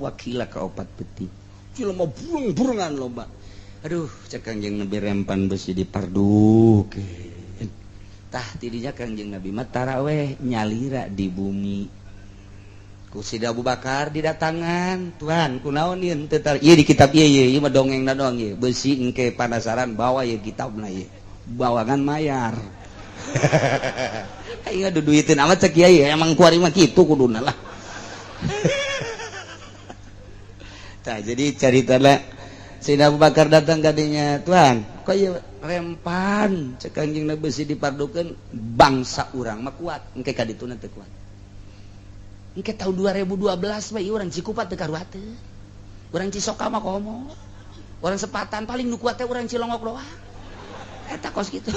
wakila ka opat peuting jelema burung-burungan loba. Aduh, cek Kangjeng Nabi rempan besi dipardukeun. Tah tidinya Kangjeng Nabi mah taraweh nyalira di bumi. Ku Sida Abu Bakar didatangan, "Tuhan, kunaon ieu teu tar ieu di kitab ieu ieu ieu mah dongengna doang ieu. Besi engke panasaran bawa ieu kitabna ieu. Bawangan mayar." Aing duduiteun amat cek kiai, emang kuari mah kitu kuduna lah. Tah jadi caritana Sayyidina Abu Bakar datang kadinya, "Tuhan, kok ieu rempan cek Kangjeng Nabi besi dipardukeun bangsa urang mah kuat, engke ka dituna teu kuat." Engke tahun 2012 mah ieu urang Cikupa teu karuateun. Urang Cisoka mah komo. Urang Sepatan paling nu kuat teh urang Cilongok doang. Eta kos kitu.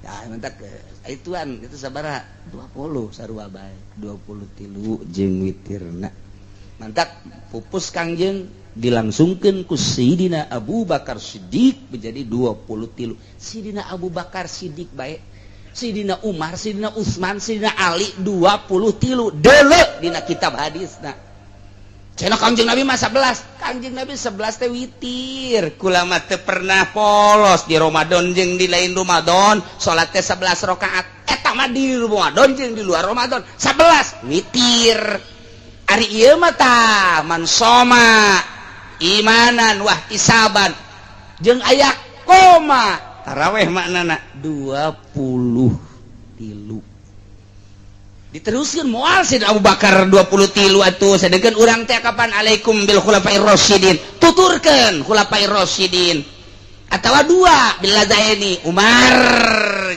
Ya mentak ituan itu sabaraha 20 sarua bae 23 jeung witirna. Mantak pupus Kangjeng dilangsungkeun ku Sayyidina Abu Bakar Siddiq menjadi 23. Sayyidina Abu Bakar Siddiq bae, Sayyidina Umar, Sayyidina Utsman, Sayyidina Ali 23 deuleu dina kitab hadisna. Cenah Kangjeng Nabi mah 11. Kangjeng Nabi 11 teh witir. Kula mah teu pernah polos di Ramadan jeung di lain Ramadan, salat teh 11 rakaat. Eta mah di Ramadan jeung di luar Ramadan 11 witir. Ari ieu mah tah man soma imanan wah isaban jeung aya koma taraweh maknana 23 diteruskeun moal Sayyidina Abu Bakar 23 atuh sedengkeun urang teh kapan alaikum bil khulafair rasyidin tuturkeun khulafair rasyidin atawa dua bil lazaini Umar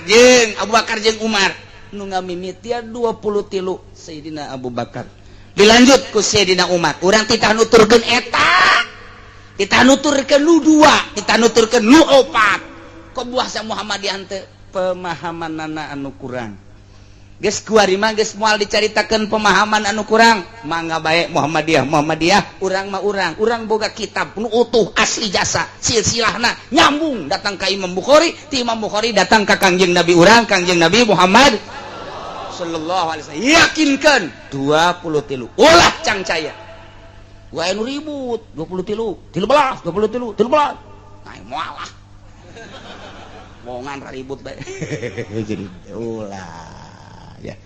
jeung Abu Bakar jeung Umar nu ngamimitian 23 Sayyidina Abu Bakar dilanjut ku Sayyidina Umar. Urang titah nuturkeun eta titah nuturkeun nu dua titah nuturkeun nu opat kok buah sa Muhammadiyah teh pemahamanana anu kurang. Geus kuari mah geus moal dicaritakeun pemahaman anu kurang mangga bae Muhammadiyah Muhammadiyah urang mah urang boga kitab nu utuh asli jasa silsilahna nyambung datang ka Imam Bukhari ti Imam Bukhari datang ka Kangjeng Nabi urang Kangjeng Nabi Muhammad sallallahu alaihi wasallam. Yakinkan 23 ulah cangcaya wae nu ribut 23 13 23 13 nah moal lah wongan ribut bae jadi ulah ya.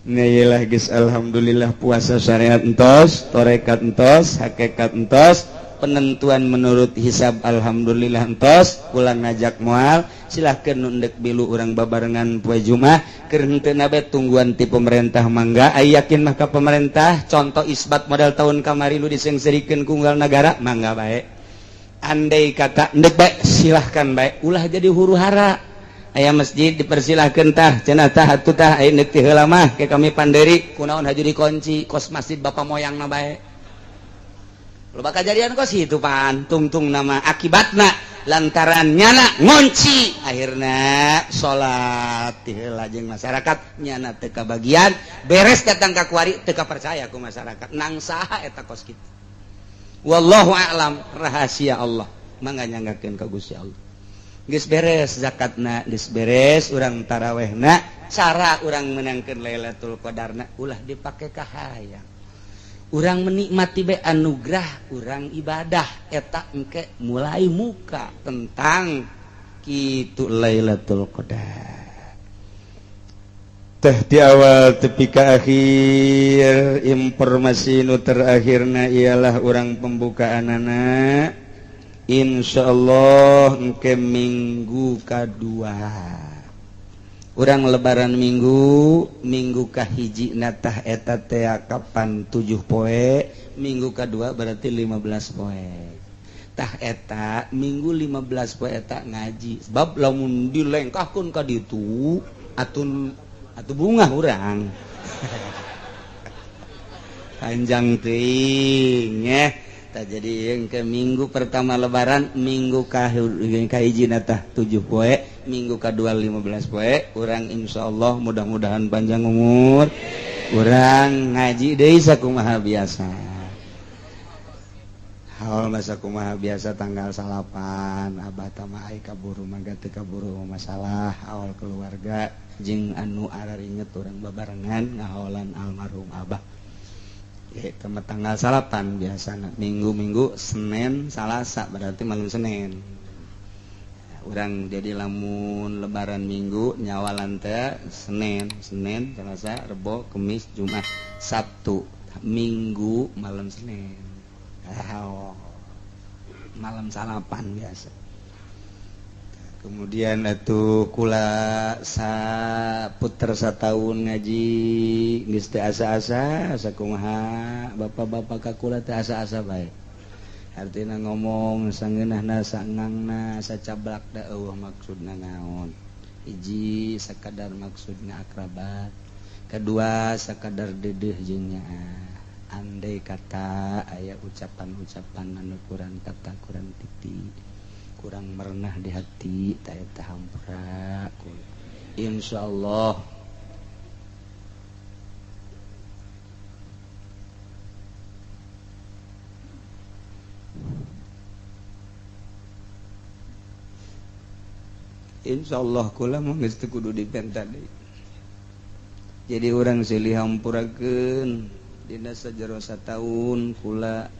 Nah geus alhamdulillah puasa syariat entos, tarekat entos, hakikat entos, penentuan menurut hisab alhamdulillah entos, pulang ngajak moal silahkan nu endek bilu urang babarengan poe Jumat keur henteu nabe tungguan ti pemerintah mangga aya yakin mah ka pemerintah contoh isbat model tahun kamari nu diseungseurikeun ku unggal nagara mangga bae. Andai kata endek bae silahkan bae ulah jadi huru hara. Aya masjid dipersilahkan tah cenah tah atuh tah aya neuk ti heula mah ke kami panderi kunaon haju dikunci kos masjid bapak moyangna bae. Loba kajadian kos itu pan tungtung nama akibatna lantaran nyana ngunci akhirna salat ti heula jeung masyarakat nyana teu kabagian beres datang ka kuari teu kapercaya ku masyarakat nang saha eta kos kitu. Wallahu a'lam rahasia Allah mangga nyanggakeun ka Gusti Allah. Geus beres zakatna, geus beres urang tarawehna, cara urang menangkeun Lailatul Qadarna ulah dipake ka hayang. Urang menikmati be anugerah urang ibadah eta engke mulai muka tentang kitu Lailatul Qadar. Teh di awal tepi ka akhir informasi nu terakhirna ialah urang pembukaanana insyaallah engke minggu kadua. Urang lebaran minggu, minggu kahiji natah eta teh kapan 7 poe, minggu kadua berarti 15 poe. Tah eta minggu 15 poe eta ngaji. Sebab lamun dilengkahkeun ka ditu atun atuh bungah urang. Panjang teuing nya. Tah jadi yang ke minggu pertama lebaran, minggu kahiji natah 7 poe, minggu kedua 15 poe, urang insyaallah mudah-mudahan panjang umur, urang ngaji deui sakumaha biasa. Haul mah sakumaha biasa tanggal 9 abah tama ai kaburu mangga teu kaburu masalah awal keluarga jeung anu araringet urang babarengan ngahaolan almarhum abah. Eta mah tanggal 9 biasana minggu-minggu Senin Salasa berarti malam Senin. Urang jadi lamun lebaran minggu nyawalan teh Senin, Senin, Selasa, Rebo, Kemis, Jumat, Sabtu, Minggu malam Senin. Oh, malam salapan biasa. Kemudian atuh kula saputer sataun ngaji geus teu asa-asa sakumaha bapak-bapak ka kula teu asa-asa bae. Artina ngomong sangeunahna sangangna sacablak da eueuh maksudna naon. Hiji sakadar maksudna akrabat, kedua sakadar dedeuh jeung nyaah. Andai kata aya ucapan-ucapan anu kurang kata kurang titik, kurang merenah di hati, ta eta hampura. Insyaallah insyaallah kula mah geus teu kudu dipenta deui. Jadi urang silih hampurakeun dina sajero sataun kula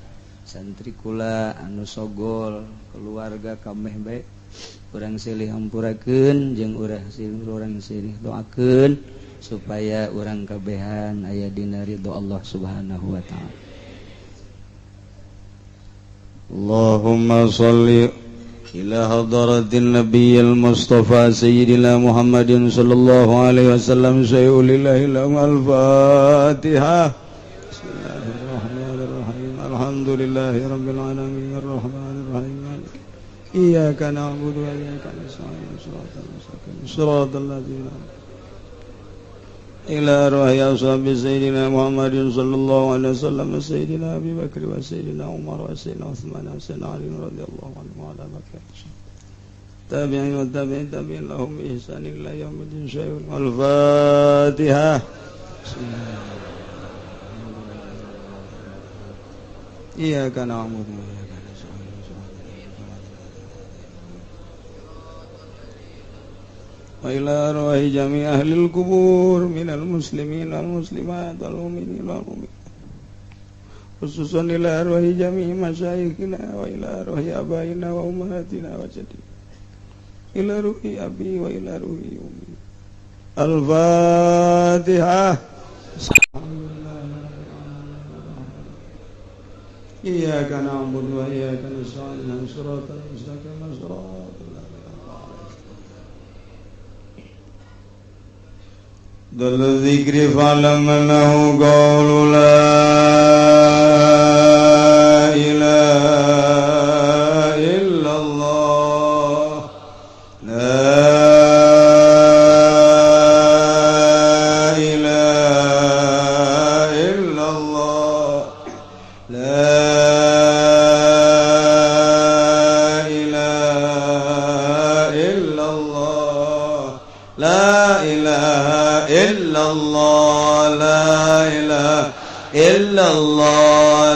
santri kula anu sogol keluarga kameh bae urang silih hampurakeun jeung urang silih doakeun supaya urang kabehan aya dina ridho Allah Subhanahu wa taala. Allahumma shalli ila hadratin nabiyil mustafa sayyidina Muhammadin sallallahu alaihi wasallam sayyidil al-Fatihah. Alhamdulillahi rabbil alamin arrahmanir rahim iyyaka na'budu wa iyyaka nasta'in shiratal mustaqim shiratal ladzina ila arwahi ashabi sayyidina Muhammadin sallallahu alaihi wasallam sayyidina Abi Bakr wa sayyidina Umar wa sayyidina Utsman wa sayyidina Ali radhiyallahu anhum wa ala bakr tabi'in wa tabi'in tabi'in lahum bi ihsanin ila yaumiddin. Al-Fatihah. Iyyaka na'budu wa iyyaka nasta'in wa ila arwahi jami' ahlil kubur minal muslimin wal muslimat wal mu'minin wal mu'minat khususan ila arwahi jami' masyayikhina wa ila arwahi abaina wa ummahatina wa jadina ila ruhi abi wa ila ruhi ummi. Al-Fatihah. Iyyaka na'budu wa iyyaka nasta'in shiratal mustaqim shiratal ladzina an'amta 'alaihim. Dal dzikri fa'lam annahu qawlu la ilaha illallah la ilaha illallah la illallah la ilaha illallah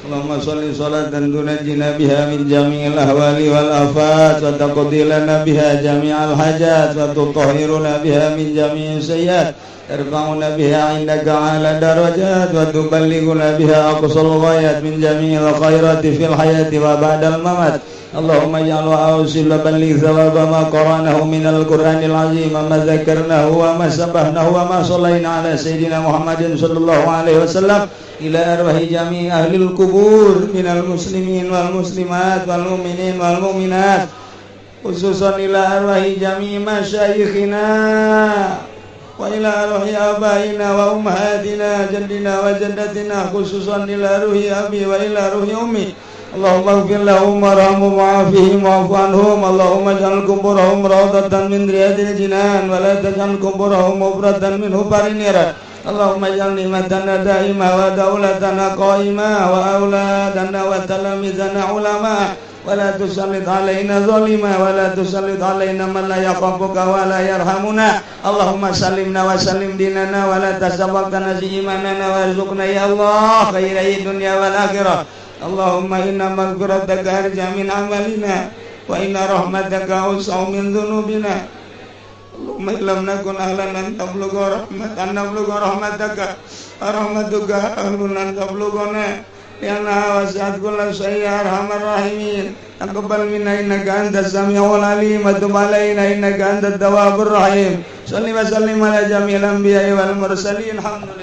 Allahumma sholli sholatan tunajjina biha min jami'il ahwali wal afat wa taqdi lana biha jami'al hajat wa tutahhiruna biha min jami'is sayyiat tarfa'una biha 'indaka 'ala darajat wa tuballighuna biha aqsal ghayat min jami'il khairati fil hayati wa ba'dal mamat. Allahumma ij'al wa awsil wa balligh thawaba ma qara'nahu minal Qur'anil 'azim ma dzakarnahu wa ma sabbahnahu wa ma shallaina 'ala sayyidina Muhammadin sallallahu alaihi wasallam ila arwahi jami' ahlil kubur minal muslimin wal muslimat wal mu'minin wal mu'minat khususan ila arwahi jami' masyayikhina wa ila arwahi abaina wa ummahatina jaddina wa jaddatina khususan ila ruhi abi wa ila ruhi ummi. Allahumma ighfir lahum warhamhum wa'afihim wa'fu anhum. Allahumma ij'al kuburahum rawdatan min riyadil jinan wa la taj'al kuburahum mufratan min hubarin niran. Allahumma ij'al ni'matana da'imah wa daulatana qa'imah wa auladana wa talamizana ulama wa la tusallit alaina zalima wa la tusallit alaina man la yakhafuka wa la yarhamuna. Allahumma sallimna wa sallim dinana wa la tasawwaqna imanana warzuqna ya Allah khairai dunya wal akhirah. Allahumma inna maghfirataka arja min amalina wa inna rahmataka awsa'u min dhunubina. Allahumma illam nakun ahlan an tablugha rahmatan nablugha rahmataka rahmatuka ahlun an tablughana lianna wasi'at kulla syai'in ya arhamar rahimin. Taqabbal minna innaka antas samiul alim wa tub alaina innaka antat tawwabur rahim. Shalli wa sallim ala jami'il anbiya'i wal mursalin. Alhamdulillah.